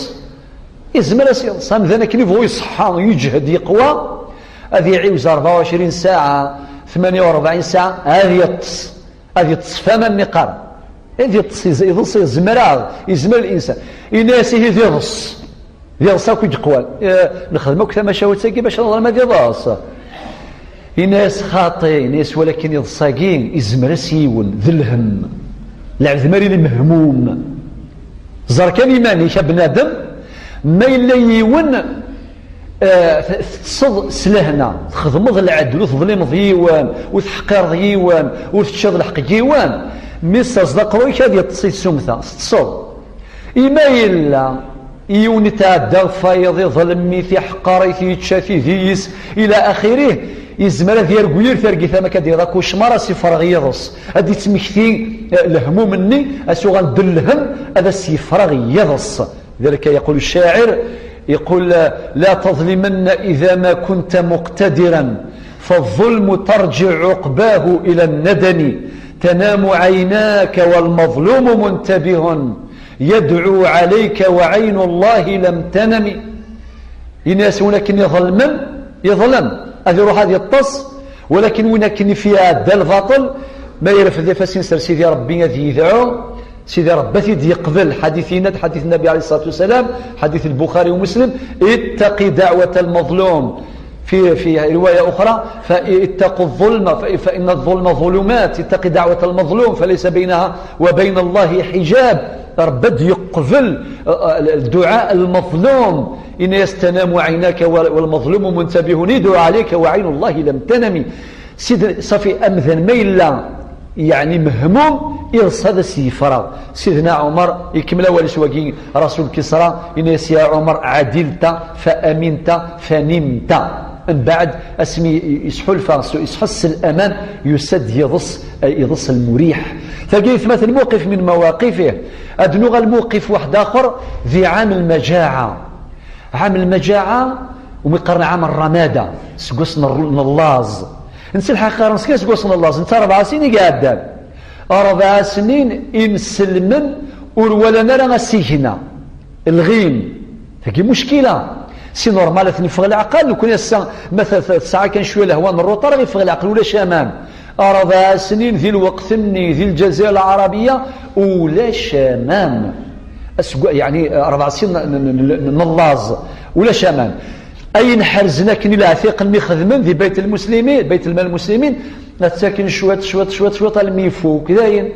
Izmer ad s-yeḍs. Amdan akken ibɣu iṣeḥḥa, yeǧhed, yeqwa, ad iɛiwez rebɛa u ɛecrin ssaɛa, tmanya u rebɛin ssaɛa, ad yeṭṭes. Ad yeṭṭes f aman-nni qqaren. Ad yeṭṭes, iz-, iḍes, izmer-aɣ, izmer linsan. Ini-as ihi d iḍes. D iḍes akk i yeqwan. Eh, nexdem akk tamacahut-agi bac ad neẓra ma d iḍes. Ini-as xaṭi, ini-as walakin iḍes-agi izmer-as yiwen, d lhemm. Lɛebd ma yella mehmum. Ẓer kan iman-ik a bnadem, ma yella yiwen, eh, t-, teṭṭseḍ s lehna, txedmeḍ lɛedl, ur teḍlimeḍ yiwen, ur teḥqireḍ yiwen, ur teččiḍ lḥeqq n yiwen, mi tserseḍ aqerruy-ik ad yeṭṭes i tsumta, teṭṭseḍ. I ma yella yiwen itɛedda ɣef wayeḍ, iḍlem-it, iḥqer-it, yečča-t, idiyes, ila axirih, yezmer ad yargu yir targit am akka d-yeḍra kucmar, ad s-ifreɣ yiḍes, ad d-ittmekti, eh, lehmum-nni, ad s-uɣal d lhemm, ad as-yefreɣ yiḍes. ذلك يقول الشاعر، يقول: لا تظلمن إذا ما كنت مقتدرا، فالظلم ترجع عقباه إلى الندم، تنام عيناك والمظلوم منتبه، يدعو عليك وعين الله لم تنم. Ini-as win akken iḍelmen, iḍlem, ad iruḥ ad yeṭṭes, walakin win akken i f-iɛedda lbaṭel, ma irfed ifassen-is ar Sidi Ṛebbi ad yedɛu, Sidi Ṛebbi ad t-id-yeqbel. Ḥadit yenna-d, ḥadit Nnabi ɛalayhi ṣṣalatu wassalam, ḥadit Lbuxari u Muslim: اتق دعوة المظلوم. في، في رواية أخرى: فاتقوا الظلم، ف-، فإن الظلم ظلمات، اتق دعوة المظلوم فليس بينها وبين الله حجاب. Ṛebbi ad yeqbel, eh, eh, duɛa lmaḍlum. Ini-as: تنام عيناك والمظلوم منتبه، يدعو عليك وعين الله لم تنم. Sid-, ṣafi, amdan ma yella, yeɛni, mehmum, iḍes ad as-yefreɣ. Sidna Ɛumer ikemmel awal-is wagi, Rasul Kisra, ini-as: يا عمر عدلت فأمنت فنمت. Mbeɛd, asmi i-, isḥulfa, s-, isḥess s laman, yusa-d yiḍes, eh, iḍes lmuriḥ. Tagi i tmat lmuqif min mawaqifih. Ad nuɣal lmuqif waḥed axer di ɛam lmaǧaɛa. Ɛam lmaǧaɛa, umi qqaren ɛam ṛṛamada, seg wass n ṛ-, n llaẓ. Netta lḥaqiqa qqaren s kra seg wass n llaẓ, netta rebɛa snin i iɛeddan. Rebɛa snin inselmen ur walan ara asigna. Lɣim. Tagi muckila. Si normal ad ten-iffeɣ leɛqel, nekkni ass-a ma t-, t-, tesɛa kan cwiya lehwa n ṛṛuṭar, ad iffeɣ leɛqel, ulac aman. Rebɛa snin di lweqt-nni di Lǧazayer Lɛarabiya ulac aman. Asegga-, yeɛni, rebɛa snin n, n, n, n, n llaẓ, ulac aman. Ayen ḥerzen akken i leɛtiq-nni xedmen di Bayt Lmuslimin, Bayt Lmal Lmuslimin, ad ttaken cwiṭ, cwiṭ, cwiṭ, cwiṭ, almi ifuk, dayen.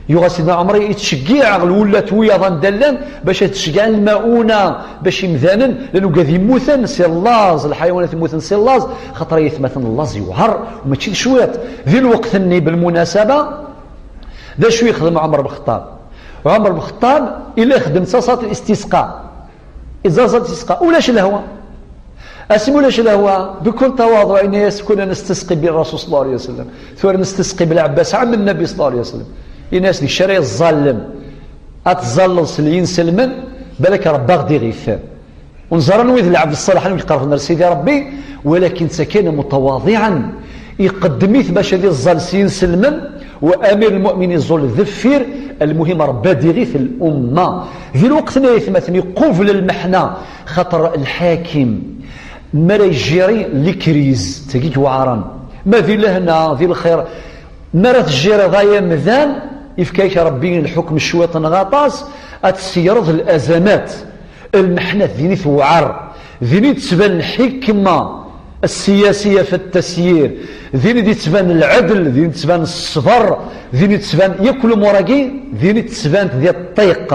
Yuɣal Sidna Ɛmer yettceggiɛ ɣer lwullat wiyaḍ anda llan bac ad ttceggiɛen lmauna, bac imdanen, llan ugad yemmuten si llaẓ, lḥayawanat yemmuten si llaẓ, xaṭer ay atmaten llaẓ yewɛer, mačči d cwiṭ. Di lweqt-nni, belmunasaba, d acu yexdem Ɛmer Bxeṭṭab? Ɛmer Bxeṭṭab ila ixeddem taṣaṭ istisqa. Iẓẓaẓ ad isqa, ulac lehwa. Asmi ulac lehwa, bkul tawaḍuɛ, ini-as, "Kuna nestasqi bi Rasul sallallahu alayhi wa sallam." Tura nestasqi bi Lɛebbas, ɛem Nnabi sallallahu alayhi wa sallam. Ini-as, "Di ccer ay ẓẓallen, ad tẓalleḍ s yinselmen, balak Rebbi ad ɣ-d-iɣit." Ur neẓri anwa i d lɛebd ṣṣaliḥ i iqerben ar Sidi Rebbi, walakin netta kana mutawaḍiɛan, iqeddem-it bac ad iẓẓal s yinselmen, wa amir lmuminin iẓul deffir, lmuhim Rebbi ad iɣit lumma. Di lweqt-nni ay atmaten iqubel lmeḥna, xaṭer lḥakim, mi ara yejjiri likriz, tagi yewɛren, ma di lehna, di lxir, mi ara tejjiriḍ ay amdan, yefka-ak Rebbi lḥukm cwiṭ neɣ aṭas, ad tessegreḍ lazamat. Lmeḥna din i tewɛer, din i d-tettban lḥikma ssiyasiya fi ttesyir, din i d-yettban lɛedl, din i d-tettban ṣṣber, din i d-tettban yakk lumuṛ-agi, din i d-tettban di ṭṭiq.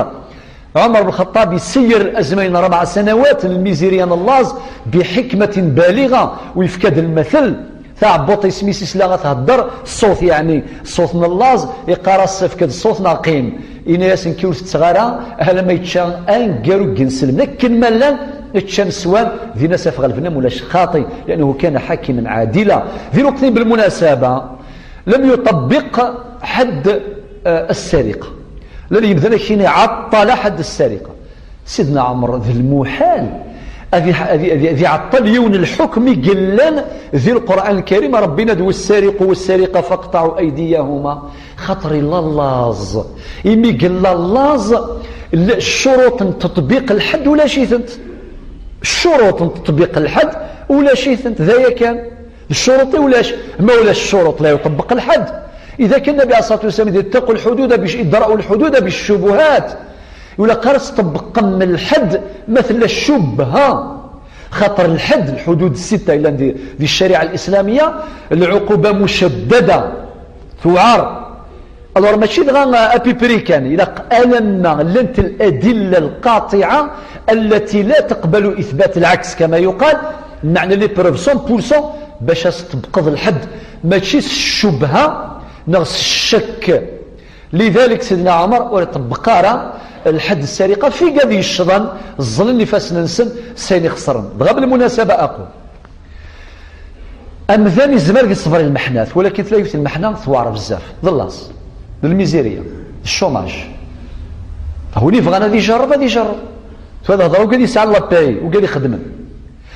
Ɛmer Lxeṭṭab yesseyyer azmay n rebɛa sanawat n lmizirya n llaẓ biḥikmatin baliɣa, u yefka-d lmatel. Taɛebbuḍt isem-is isla ad thedder, ṣṣut, yeɛni ṣṣut n llaẓ, iqqar-as, "Efk-d ṣṣut neɣ qqim." Ini-as, "Nekki ur tetteɣ ara alamma yečča aneggaru n yinselmen." Akken ma llan ččan swan, din-as afeɣ lbenna, ulac xaṭi, لأنه كان حاكما عادلا. Di lweqt-nni, belmunasaba, لم يطبق حد, eh, السرقة. Llan yemdanen ad ak-yini ɛeṭṭal ḥedd ssariqa. Sidna Ɛmer, d lmuḥal ad iḥ-, ad i-, ad i-, ad iɛeṭṭel yiwen lḥukm i yellan di Lqur'an Lkarim, Rebbi yenna-d, "والسارق والسارقة فاقطعوا أيديهما." Xaṭer illa llaẓ. Imi yella llaẓ, l-, ccuruṭ n teṭbiq lḥedd ulac-itent. Ccuruṭ n teṭbiq lḥedd ulac-itent, d aya kan. D ccuruṭ i ulac. Ma ulac ccuruṭ, la يطبق الحد. إذا كان النبي عليه الصلاة والسلام يقول: "اتقوا الحدود بش-، ادرأوا الحدود بالشبهات". Ula qqar ad tṭebbqem lḥedd ma tella ccubha. Xaṭer lḥedd, lḥudud sitta yellan di, di ccariɛa lislamiyya, lɛuquba mucaddada, tewɛer. Alors, mačči dɣa à peu près kan, ilaq alamma llant ladilla lqaṭiɛa التي لا تقبل إثبات العكس كما يقال, meɛna les preuves cent pour cent bac ad tṭebbqeḍ lḥedd, mačči s ccubha neɣ s ccekk. Lidalik, Sidna Ɛmer ur iṭebbeq ara lḥedd ssariqa, f igad yeccḍen, ẓẓlen ifassen-nsen s ayen ixeṣren. Dɣa, belmunasaba, aqul, amdan izmer ad iṣber i lmeḥnat, walakin tella yiwet n lmeḥna tewɛer bezzaf, d llaẓ, d lmizirya, d ccumac. Win yebɣan ad ijerreb, ad ijerreb. Tura ad hedreɣ ugad yesɛan la paye, ugad ixedmen.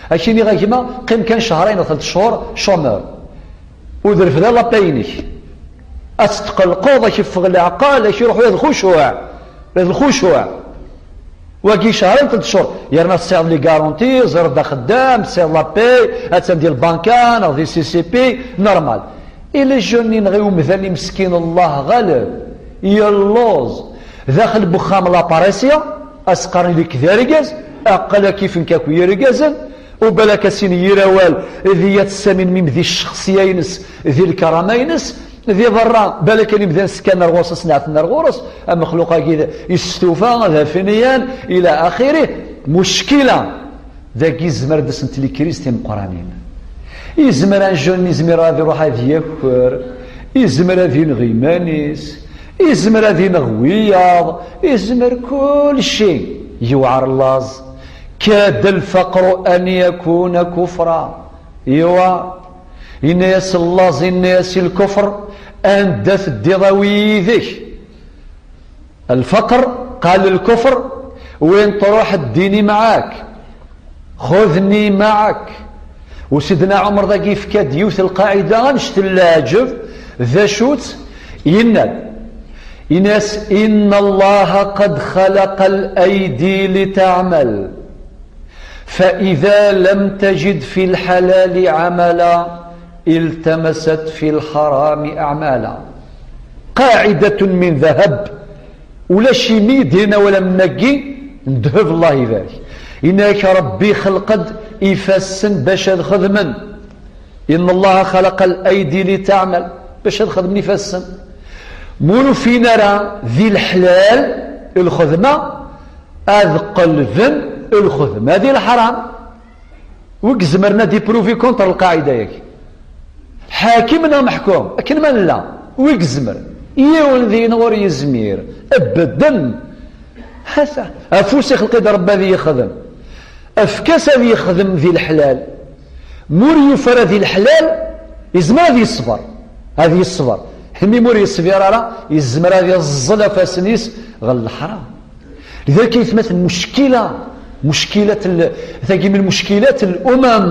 Ad k-iniɣ a gma, qqim kan cehrayn neɣ tlata cchur chômeur. Ur d-refd ara la paye-inek. Ad tetqelqeḍ, ad k-iffeɣ leɛqel, ad k-iruḥ ula d lxucuɛ. Ula d lxucuɛ. Wagi cehrayn, tlata cchur. Yerna tesɛiḍ les garanties, ẓer d axeddam, tesɛiḍ la paye, attan di lbanka, neɣ di C C P, normal. Et les jeunes-nni neɣ i umdan imeskin, Allah ɣaleb, yelluẓ. Daxel n uxxam la pression, as-qqaren ili-k d argaz, aql-ak ifen-k akk yirgazen, u balak ad s-inin yir awal, di yat ssamin mim di ccexsiya-ines, di lkarama-ines, di berra, balak ad imdan skan ar ɣur-s, ad s-nɛefen ar ɣur-s, amexluq-agi d, yestufa, d afenyan, ila axiri, muckila. Dagi izmer ad d-asent likriz timeqqranin. Izmer un jeune, izmer ad iruḥ ad yaker, izmer ad ineɣ iman-is, izmer ad ineɣ wiyaḍ, izmer kulci. Yewɛer llaẓ. كاد الفقر أن يكون كفرا. Iwa, yenna-yas llaẓ, yenna-yas i lkufr, anda teddiḍ awi yid-k. الفقر قال الكفر: وين تروح اديني معاك، خذني معك. U Sidna Ɛmer dagi yefka-d yiwet lqaɛida annect n leɛǧeb, d acu-tt? Yenna-d, yenna-yas: إن الله قد خلق الأيدي لتعمل، فإذا لم تجد في الحلال عملا التمست في الحرام أعمالا. قاعدة من ذهب. Ulac imi d-yenna wala mnagi n ddheb, Allah ibarek. Yenna-ak Rebbi ixleq-d ifassen bac ad xedmen. إن الله خلق الأيدي لتعمل. Bac ad xedmen ifassen. Ma ur ufin ara di leḥlal lxedma, ad qelben lxedma di leḥram. Wi izemren ad ipruvi contre lqaɛida-agi? Lḥakim neɣ meḥkum? Akken ma nella, wi izemren? Yiwen deg-neɣ ur yezmir. Ebedden. Hata, afus ixleq-id Rebbi ad yexdem. Efk-as ad yexdem di leḥlal. Ma ur yufi ara di leḥlal, yezmer ad yesber. Ad yesber. Imi ma ur yesbir ara, yezmer ad iẓẓel afassen-is ɣer leḥram. Lidalik ay atmaten, muckila, muckilat l-, tagi min muckilat l-umam.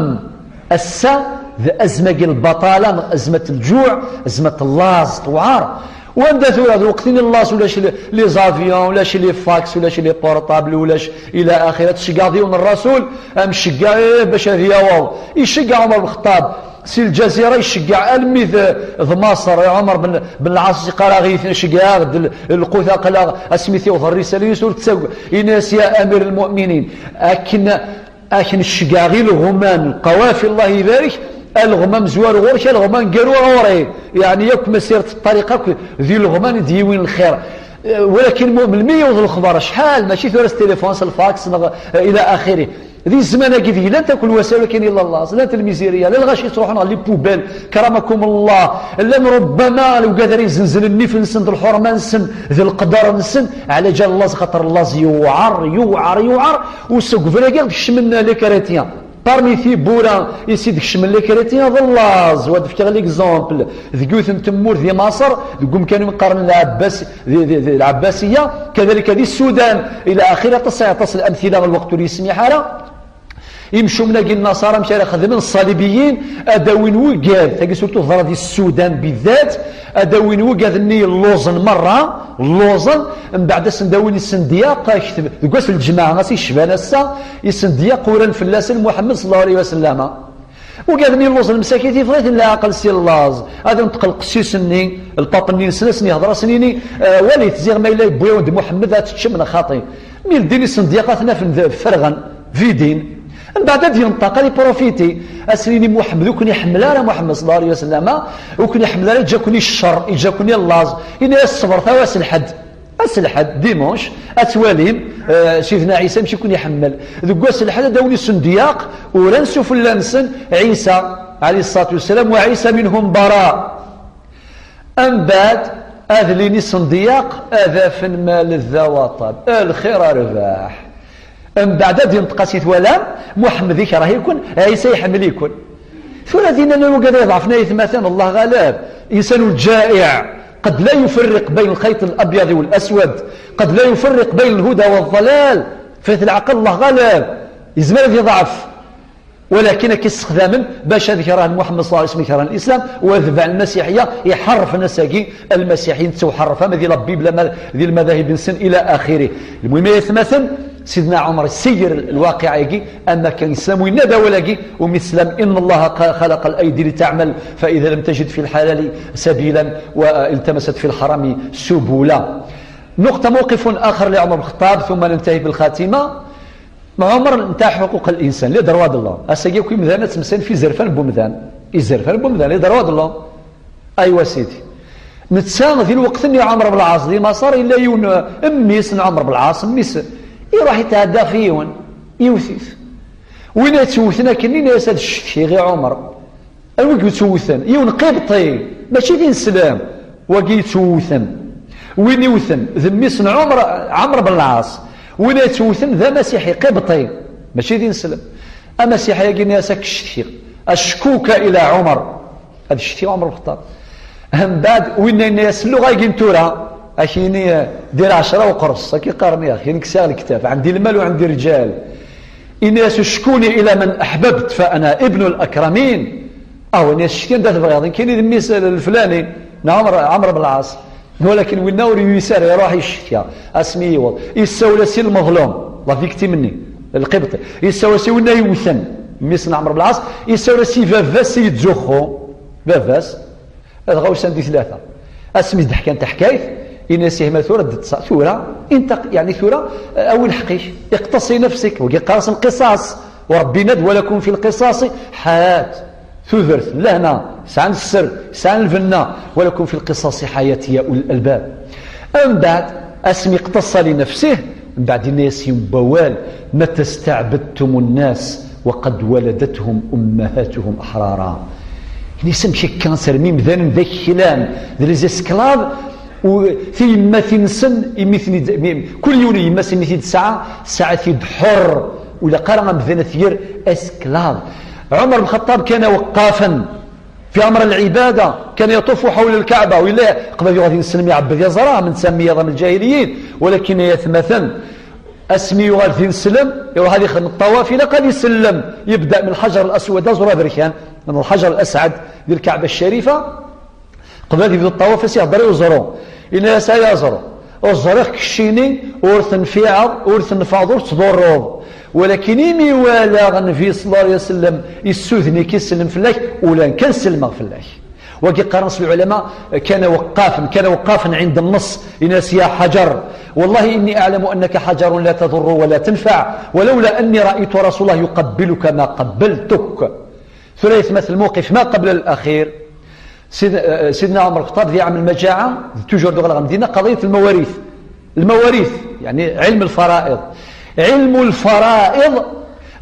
Ass-a d azmagi n lbaṭala, azmat n lǧuɛ, azmat n laẓ, tewɛer. Wanda tura d lweqt-nni n laẓ, ulac le-, les avions, ulac les fax, ulac les portables, ulac ila axir. Ad tceggeɛ d yiwen n Rasul, am ceggeɛ, eh, bac ad yaweḍ. Iceggeɛ Ɛumar ben Xeṭṭab. Si Lǧazira iceggeɛ almi d, d Maṣer, Ɛumar ben, ben Lɛaṣ yeqqar-aɣ-it, iceggeɛ-aɣ-d l-, lqut, aql-aɣ asmi t-iwḍ rrisala-is, ur ttag-, ini-as: "Ya Amir al-Mu'minin, akken, akken cceggeɛ ɣi leɣman, lqawafi, Allah ibarek, aleɣman zwaru ɣur-k, aleɣman garu ɣur-i." Yeɛni yakk masiret ṭṭariq akk di leɣman i d-yiwin lxir. Walakin mu-, melmi yewweḍ lexbar, acḥal, mačči tura s téléphone, s lfax, neɣ, eh, ila axiri. Di zzman-agi deg llant akk lwasayel akken illa Allah, llant lmiziriya, llan lɣaci yettruḥun ɣer les poubelles, karamakum Allah, llan rubbama lewgad ara izenzen nnif-nsen d lḥurma-nsen d lqedr-nsen, ɛla ǧal laẓ, xaṭer laẓ yewɛer, yewɛer, yewɛer, u seg ubrid-agi i d-kecmen les chrétiens. Parmi tiwwura i s-id-kecmen les chrétiens d laẓ, wa d-fkeɣ l'exemple, deg yiwet n tmurt di Maṣer, deg umkan i qqaren Lɛabbas, di, di, di Lɛabbasiya, kadalika di Sudan, ila axir, aṭas, aṭas n lamtila, lweqt ur yesmiḥ ara. Imcumen-agi n Naṣara, amek ara xedmen ṣṣalibiyin? Ad awin wigad, tagi surtout teḍra di Sudan bidat, ad awin wigad-nni lluẓen merra, lluẓen, mbeɛd ad sen-d-awin isendyaq, akteb, deg wass n lǧemɛa, ass yecban ass-a, isendyaq uran fell-asen Muḥemmed sallallahu alayhi wa sallam. Wigad-nni lluẓen msakit, yeffeɣ-iten leɛqel si llaẓ, ad inṭeq lqessis-nni, lpap-nni-nsen, ad sen-yehder, ad sen-yini, eh, walit, ziɣ ma yella yewwi-awen-d Muḥemmed ad teččem neɣ xaṭi. Mi ldin isendyaq, ad ten-afen d-, ferɣen, vidin. Mbeɛd ad yenṭeq, ad iprofiti, ad sen-yini Muḥemmed ur ken-iḥemmel ara, Muḥemmed sallallahu alayhi wa sallam, ur ken-iḥemmel ara, yeǧǧa-ken i ccer, yeǧǧa-ken i llaẓ. Ini-as: "Ṣebret a wass lḥedd." Ass lḥedd, dimanche, ad twalim, eh, Sidna Ɛisa amek i ken-iḥemmel. Deg wass lḥedd ad d-awin isendyaq, uran s ufella-nsen Ɛisa, alayhi ṣṣalatu wassalam, "Wa Ɛisa minhum bara." Mbeɛd ad lin isendyaq, ad afen ma ledda wa ṭab. Lxir a rrbeḥ. Mbeɛd ad yenṭeq-as i twalam: "Muḥemmed ikreh-iken, Ɛisa iḥemmel-iken." Tura dinna llan wigad iḍɛefen, ay atmaten, Allah ɣaleb. Insan lǧa'iɛ qed la yuferriq bayn lxayt al-abyad wal-aswad, qed la yuferriq bayn lhuda wa ḍḍalal. Fayt leɛqel, Allah ɣaleb. Yezmer ad iḍɛef. Walakin akka i s-ssexdamen bac ad kerhen Muḥemmed sallallahu alayhi wa sallam, kerhen Lislam, wa tebɛen lmasiḥiya, iḥerrfen ass-agi lmasiḥiyen, ttewḥerref ama di la Bible, ama di lmadahib-nsen, ila axiri. Lmuhim, ay atmaten, Sidna Ɛumar iseyyer lwaqiɛ-agi, ama kan Islam, u yenna-d awal-agi umi teslam: "Inna Allaha qa-, xalaqa al-aydi li ta'mal, fa idha lam tajid fi lḥalali sabilan, wa iltamasat fi lḥarami subula." نقطة، موقف آخر لعمر بن الخطاب، ثم ننتهي بالخاتمة. Ɛumer ntaɛ ḥuquq l-insan, les droits de l'homme. Ass-agi akk imdanen ad ttmeslayen f izerfan n wemdan. Izerfan n wemdan, les droits de l'homme. Aywa sidi. Netta di lweqt-nni Ɛumer Belɛaṣ di Maṣer, yella yiwen, eh, mmi-s n Ɛumer Belɛaṣ, mmi-s, iruḥ yetɛedda ɣef yiwen, iwet-it. Win ay yettewten akkenni, yenna-as: "Ad ccetkiɣ i Ɛumer." Anwa i yettewten? Yiwen qibṭi, mačči d ineslem. Wagi yettewten. Win iwten d mmi-s n Ɛumer, Ɛamr ben Lɛaṣ. Win ay yettewten d amasiḥi qibṭi, mačči d ineslem. Amasiḥi-agi yenna-as: "Ad k-ccetkiɣ. Ashkuka ila Ɛumer." Ad ccetkiɣ Ɛumer Lxeṭṭab. Mbeɛd winna yenna-as: "Lluɣa-agi n tura, ad k-yini, eh, dir ɛecra uqers, ad k-iqqaren, yak, nekk sɛiɣ lektab, ɛendi lmal u ɛendi rǧal." Ini-as: "Uckuni ila man ahbabt, fa ana ibnu al-akramin." Ah, win yescetkin da tebɣiḍ, nekkini d mmi-s n leflani, neɣ Ɛamr, Ɛamr ben Lɛaṣ. Walakin winna ur yuyis ara, iruḥ yeccetka. Asmi yiweḍ, yessawel-as i lmeḍlum, la victime-nni, lqibṭi. Yessawel-as i winna yewten, mmi-s n Ɛamr ben Lɛaṣ. Yessawel-as i baba-s i yettzuxxu. Baba-s, ad ɣawsen di tlata. Asmi d-ḥkan taḥkayt, ini-as: "Ihma tura d-ṭṭsa, tura, intaq, yeɛni tura, awi lḥeqq-ik, iqtas i nafsik." Wagi qqar-as lqisas, u Ṛebbi yenna-d: "Wa lakum fi lqisasi ḥayat." Tudert, lehna, sɛan sser, sɛan lbenna, "Wa lakum fi lqisasi ḥayat ya ulil albab." Mbeɛd, asmi iqtasa li nafsih, mbeɛd yenna-as yiwen wawal: "Mata staɛbadtum nnas wa qad waladathum ummahatuhum aḥrara." Ini-as: "Amek akka, termi imdanen d aklan, d les esclaves, u tiyemmatin-nsen, imi ten-id-, mi, kul yiwen yemma-s imi t-id-tesɛa, tesɛa-t-id ḥer, u ilaq ara amdan ad t-ger esclave." Ɛumar Lxaṭṭab kana weqqafan fi amr lɛibada, kana yaṭufu ḥawla lkaɛba, u yella qbel yuɣ ad inselm iɛebbed iẓra, am netta mi iḍ am lǧahiliyin, walakin ay atmaten, asmi yuɣal d ineslem, iruḥ ad ixdem ṭṭawaf, ilaq ad isellem, yebda min lḥajar laswad, aẓru aberkan, min lḥajar lasɛad, di lkaɛba ccarifa, qbel ad yebdu ṭṭawaf, as ihder i uẓru, yenna-as: "Ay aẓru, ur ẓriɣ keččini, ur tenfiɛeḍ, ur tenfɛeḍ, ur tettḍurruḍ. Walakin imi walaɣ Nnbi sallallahu alayhi wa sallam issuden-ik, isellem fell-ak, ulan kan sellmeɣ fell-ak." Wagi qqaren-as lɛulama: "Kana weqqafan, kana weqqafan ɛinda nneṣ." Yenna-as: "Ya ḥajar, wallahi inni a'lamu annaka ḥajarun la tadurru wa la tanfaɛ, walawla anni ra'aytu Rasulallah yuqabbiluka ma qabbaltuk." Tura yetma-t lmewqif ma qabla laxir. Sid-, eh, Sidna Ɛumar Lxeṭṭab di ɛam lmaǧaɛa, d toujours d uɣleɣ Mdina, qadiyat lmawarit. Lmawarit, yeɛni ɛilm lfara'iḍ. Ɛilm lfara'iḍ,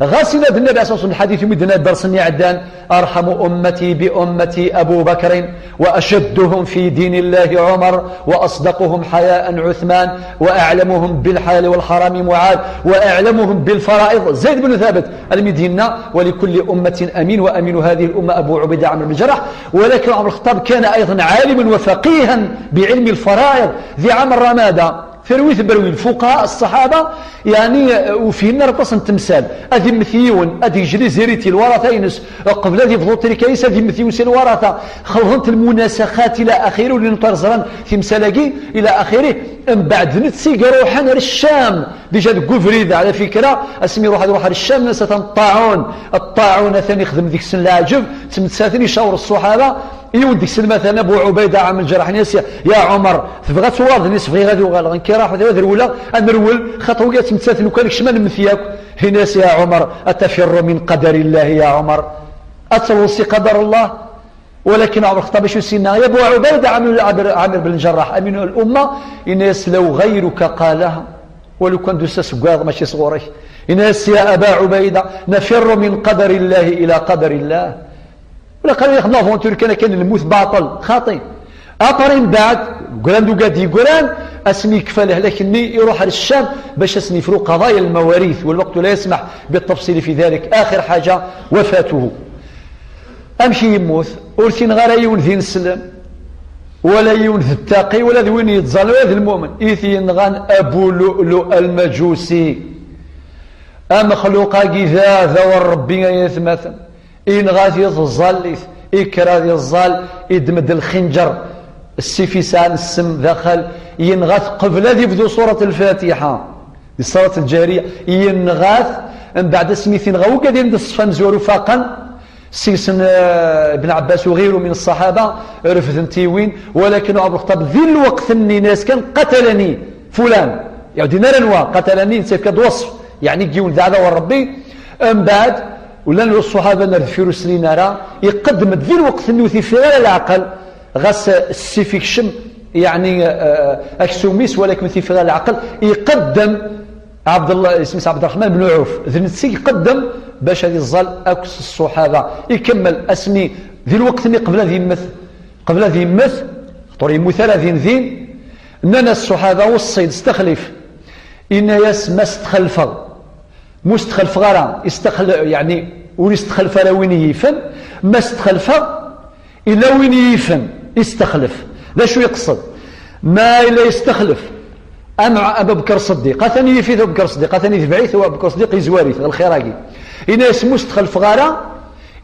ɣas yenna-d Nnabi alayhi ṣṣalatu wa ṣṣalam lḥadit umi d-yenna ddersen iɛeddan: "Arḥamu ummati bi ummati Abu Bakrin, wa ashadduhum fi dinillahi Ɛumar, wa asdaquhum ḥaya'an Ɛuthman, wa a'lamuhum bil ḥalali wal ḥarami Muɛad, wa a'lamuhum bil fara'iḍ Zayd bin Thabit." Almi d-yenna: "Wa li kulli ummatin amin, wa aminu hadihi l-umma Abu Ubayda Ɛamir bin Ǧarraḥ." Walakin Ɛumar Lxeṭṭab kana ayḍan ɛaliman wa faqihan bi ɛilmi lfara'iḍ. Di ɛam Ramada, terwi tberwi, lfuqaha, ṣṣaḥaba, yeɛni, uh, ufin ar aṭas n temsal. Ad immet yiwen, ad yejli ziriti lwarata-ines, uh, qbel ad yebḍu trika-is, ad immet yiwen si lwarata. Xelḍent lmunasaxat ila axiri, ur llin ur ẓran timsal-agi ila axiri. Mbeɛd d netta i iruḥen ar Ccam. Déjà deg ubrid, ɛla fikra, asmi iruḥ ad iruḥ ar Ccam, nnas atan ṭṭaɛun. Ṭṭaɛun atan ixdem deg-sen leɛǧeb, ttmettaten, icawer ṣṣuḥaba. Yiwen deg-sen matan Abu Ubayda Ɛamir Lǧarraḥ, yenna-as: "Ya Ɛumar, tebɣa ad tuɣaleḍ?" Yenna-as: "Bɣiɣ ad uɣaleɣ. Nekk i raḥ ad rewleɣ, ad nerwel, xaṭer wagi ad ttmettaten, lukan kecmen ad nemmti akk." Yenna-as: "Ya Ɛumar, atafirru min qadarillahi ya Ɛumar? Ad terwleḍ si qadar Allah?" Walakin Ɛumar Lxeṭṭab acu s-yenna? "Ya Abu Ubayda Ɛamir, Ɛamir, Ɛamir bin Lǧarraḥ, aminu l-umma," yenna-as: "Law ɣayruka qalaha." Wa lukan d usa seg wayeḍ, mačči sɣur-k. Yenna-as: "Ya Aba Ubayda, nafirru min qadarillahi ila qadarillah." Wala qal yaxdem l'aventure kan, akken lmut baṭel, xaṭi. Après mbeɛd, gran d ugad yegran, asmi yekfa lehlak-nni, iruḥ ar Ccam bac ad sen-yefru qadaya lmawarit, والوقت لا يسمح بالتفصيل في ذلك. آخر حاجة وفاته. Amek i yemmut? Ur t-yenɣa ara yiwen d ineslem, wala yiwen d ttaqi, wala d win yettẓallan, wala d lmumen. I t-yenɣan Abu Lu'lu al-Majusi. Amexluq-agi d aɛdaw n Ṛebbi, ay atmaten. Yenɣa-t i tẓallit, ikker ad iẓẓal, iddem-d lxinǧer, ssif yesɛan ssem daxel, yenɣa-t qbel ad yebdu surat Lfatiḥa. Di surat Lǧahriya, yenɣa-t, mbeɛd asmi t-yenɣa ugad-in d ṣṣfa amezwaru faqen, seg-sen, eh, Ibn Ɛebbas u ɣiru min ṣṣaḥaba, refden tiwin, walakin Ɛumar Lxeṭṭab di lweqt-nni, yenna-as kan: "Qatalani fulan." Yeɛni ur d-yenni ara anwa, "qatalani", netta yefka-d weṣf, yeɛni deg yiwen d aɛdaw n Ṛebbi. Mbeɛd, u llan ṣṣuḥaba ar deffir ur slin ara, iqeddem-d di lweqt-nni ur t-ifiɣ ara leɛqel, ɣas ssif ikcem, yeɛni, eh, aksum-is, walakin ur t-ifiɣ ara leɛqel, iqeddem Ɛebdellah, isem-is Ɛebderreḥman ben Ɛuf, d netta i iqeddem bac ad iẓẓal akk s ṣṣuḥaba. Ikemmel asmi, di lweqt-nni qbel ad yemmet, qbel ad yemmet, xaṭer ur yemmut ara din din, nnan-as ṣṣuḥaba: "Weṣṣi-d, stexlif." Inna-yas: "Ma stxelfeɣ, mu stxelfeɣ ara, istexl-, yeɛni, ur istxelf ara win i yifen, ma stxelfeɣ, ila win i yifen, istexlef." D acu yeqsed? Ma ila istexlef, am, am Abu Bakr Ṣeddiq, atan yif-it Abu Bakr Ṣeddiq, atan yetbeɛ-it Abu Bakr Ṣeddiq, yezwar-it ɣer lxir-agi. Inna-yas: "Mu stxelfeɣ ara,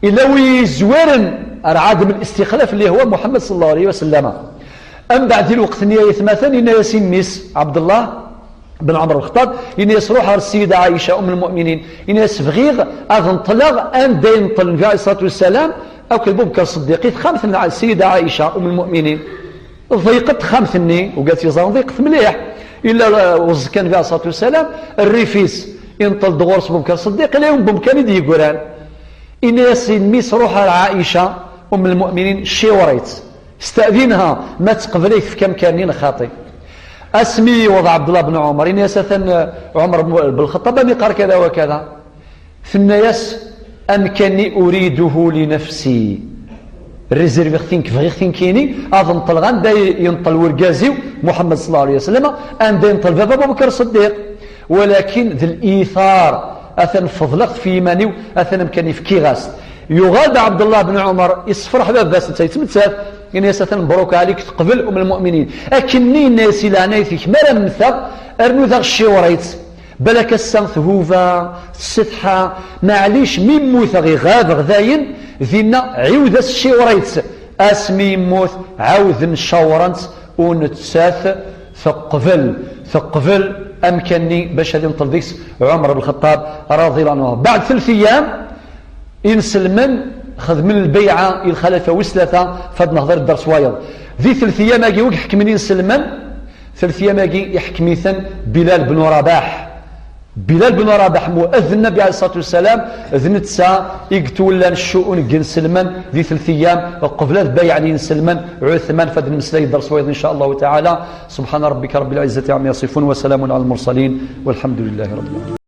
ila win yezwaren ar ɛadem listixlaf, اللي هو Muḥemmed صلى الله عليه وسلم." Mbeɛd di lweqt-nni, ay atmaten, inna-yas i mmi-s, Ɛebdellah ben Ɛmer Lxeṭṭab, inna-yas: "Ruḥ ɣer Ssida Ɛica, Umm Lmuminin, inna-yas: Bɣiɣ ad nṭleɣ anda yenṭel Nnbi, alayhi ṣṣalatu wassalam, Akked Bubekr Ṣeddiq i texxamt n Sida Ɛica, Umm lmuminin. Ḍiqet texxamt-nni, ugat iẓran ḍiqet mliḥ. Illa, uh, uẓekka Nnbi ɛalayhi ṣṣalatu wassalam, rrif-is, inṭel-d ɣur-s Bubekr Ṣeddiq, ila yiwen Bubekr i d-yeggran. Inna-yas i mmi-s: "Ruḥ ar Ɛica, Umm lmuminin, ciwer-itt. Sta'dinha, ma teqbel ay tefka amkan-nni neɣ xaṭi." Asmi yewweḍ Ɛebdullah ben Ɛumer, inna-yas: "Atan, uh, Ɛumer ben Lxeṭṭab am iqqar kada wa kada." Tenna-yas: "Amkan-nni uriduhu li nafsi." Réserviɣ-t-in, bɣiɣ-t-in kini, ad nṭelɣ anda yenṭel wergaz-iw, Muḥemmed ṣella Llahu ɛalayhi wa sallam, anda yenṭel baba Bubekr Ṣeddiq. Walakin d litar, atan feḍleɣ-t fi yiman-iw, atan amkan-nni fkiɣ-as-t. Yuɣal-d Ɛebdullah ben Ɛumer, issefreḥ baba-s, netta yettmettat, yenna-yas: "Atan mebruk ɛalik, teqbel Umm lmuminin." Akken-nni yenna-yas: "I leɛnayet-ik, mi ara mmteɣ, rnu daɣ ciwer-itt. Balak ass-a thuba, tessetḥa, maɛlic, mi mmuteɣ, iɣabeɣ dayen, dinna ɛiwed-as ciwer-itt." Asmi yemmut, ɛawden cawren-t, u nettat teqbel, teqbel amkan-nni bac ad inṭel deg-s Ɛumer ben Lxeṭṭab, radiallahu ɛanhu. Beɛd telt ayyam, inselmen xedmen lbeyɛa i lxalifa wis tlata, fad nehḍer dders wayeḍ. Di telt ayyam-agi, wi iḥekmen inselmen? Telt ayyam-agi iḥkem-iten Bilal ben Rabaḥ. Bilal ben Rabaḥ, mu'adhin Nnbi ɛalayhi ṣṣalatu wassalam, d netta i yetwellan ccu'un n yinselmen di telt ayyam, qbel ad bayɛen yinselmen Ɛuthman, fad nmeslay dders wayeḍ, in ca Allahu taɛala. Subḥana rabbika rabbil ɛizzati ɛemma yaṣifun, wa salamun ɛala lmursalin, walḥemdu lillahi rabbil ɛalamin.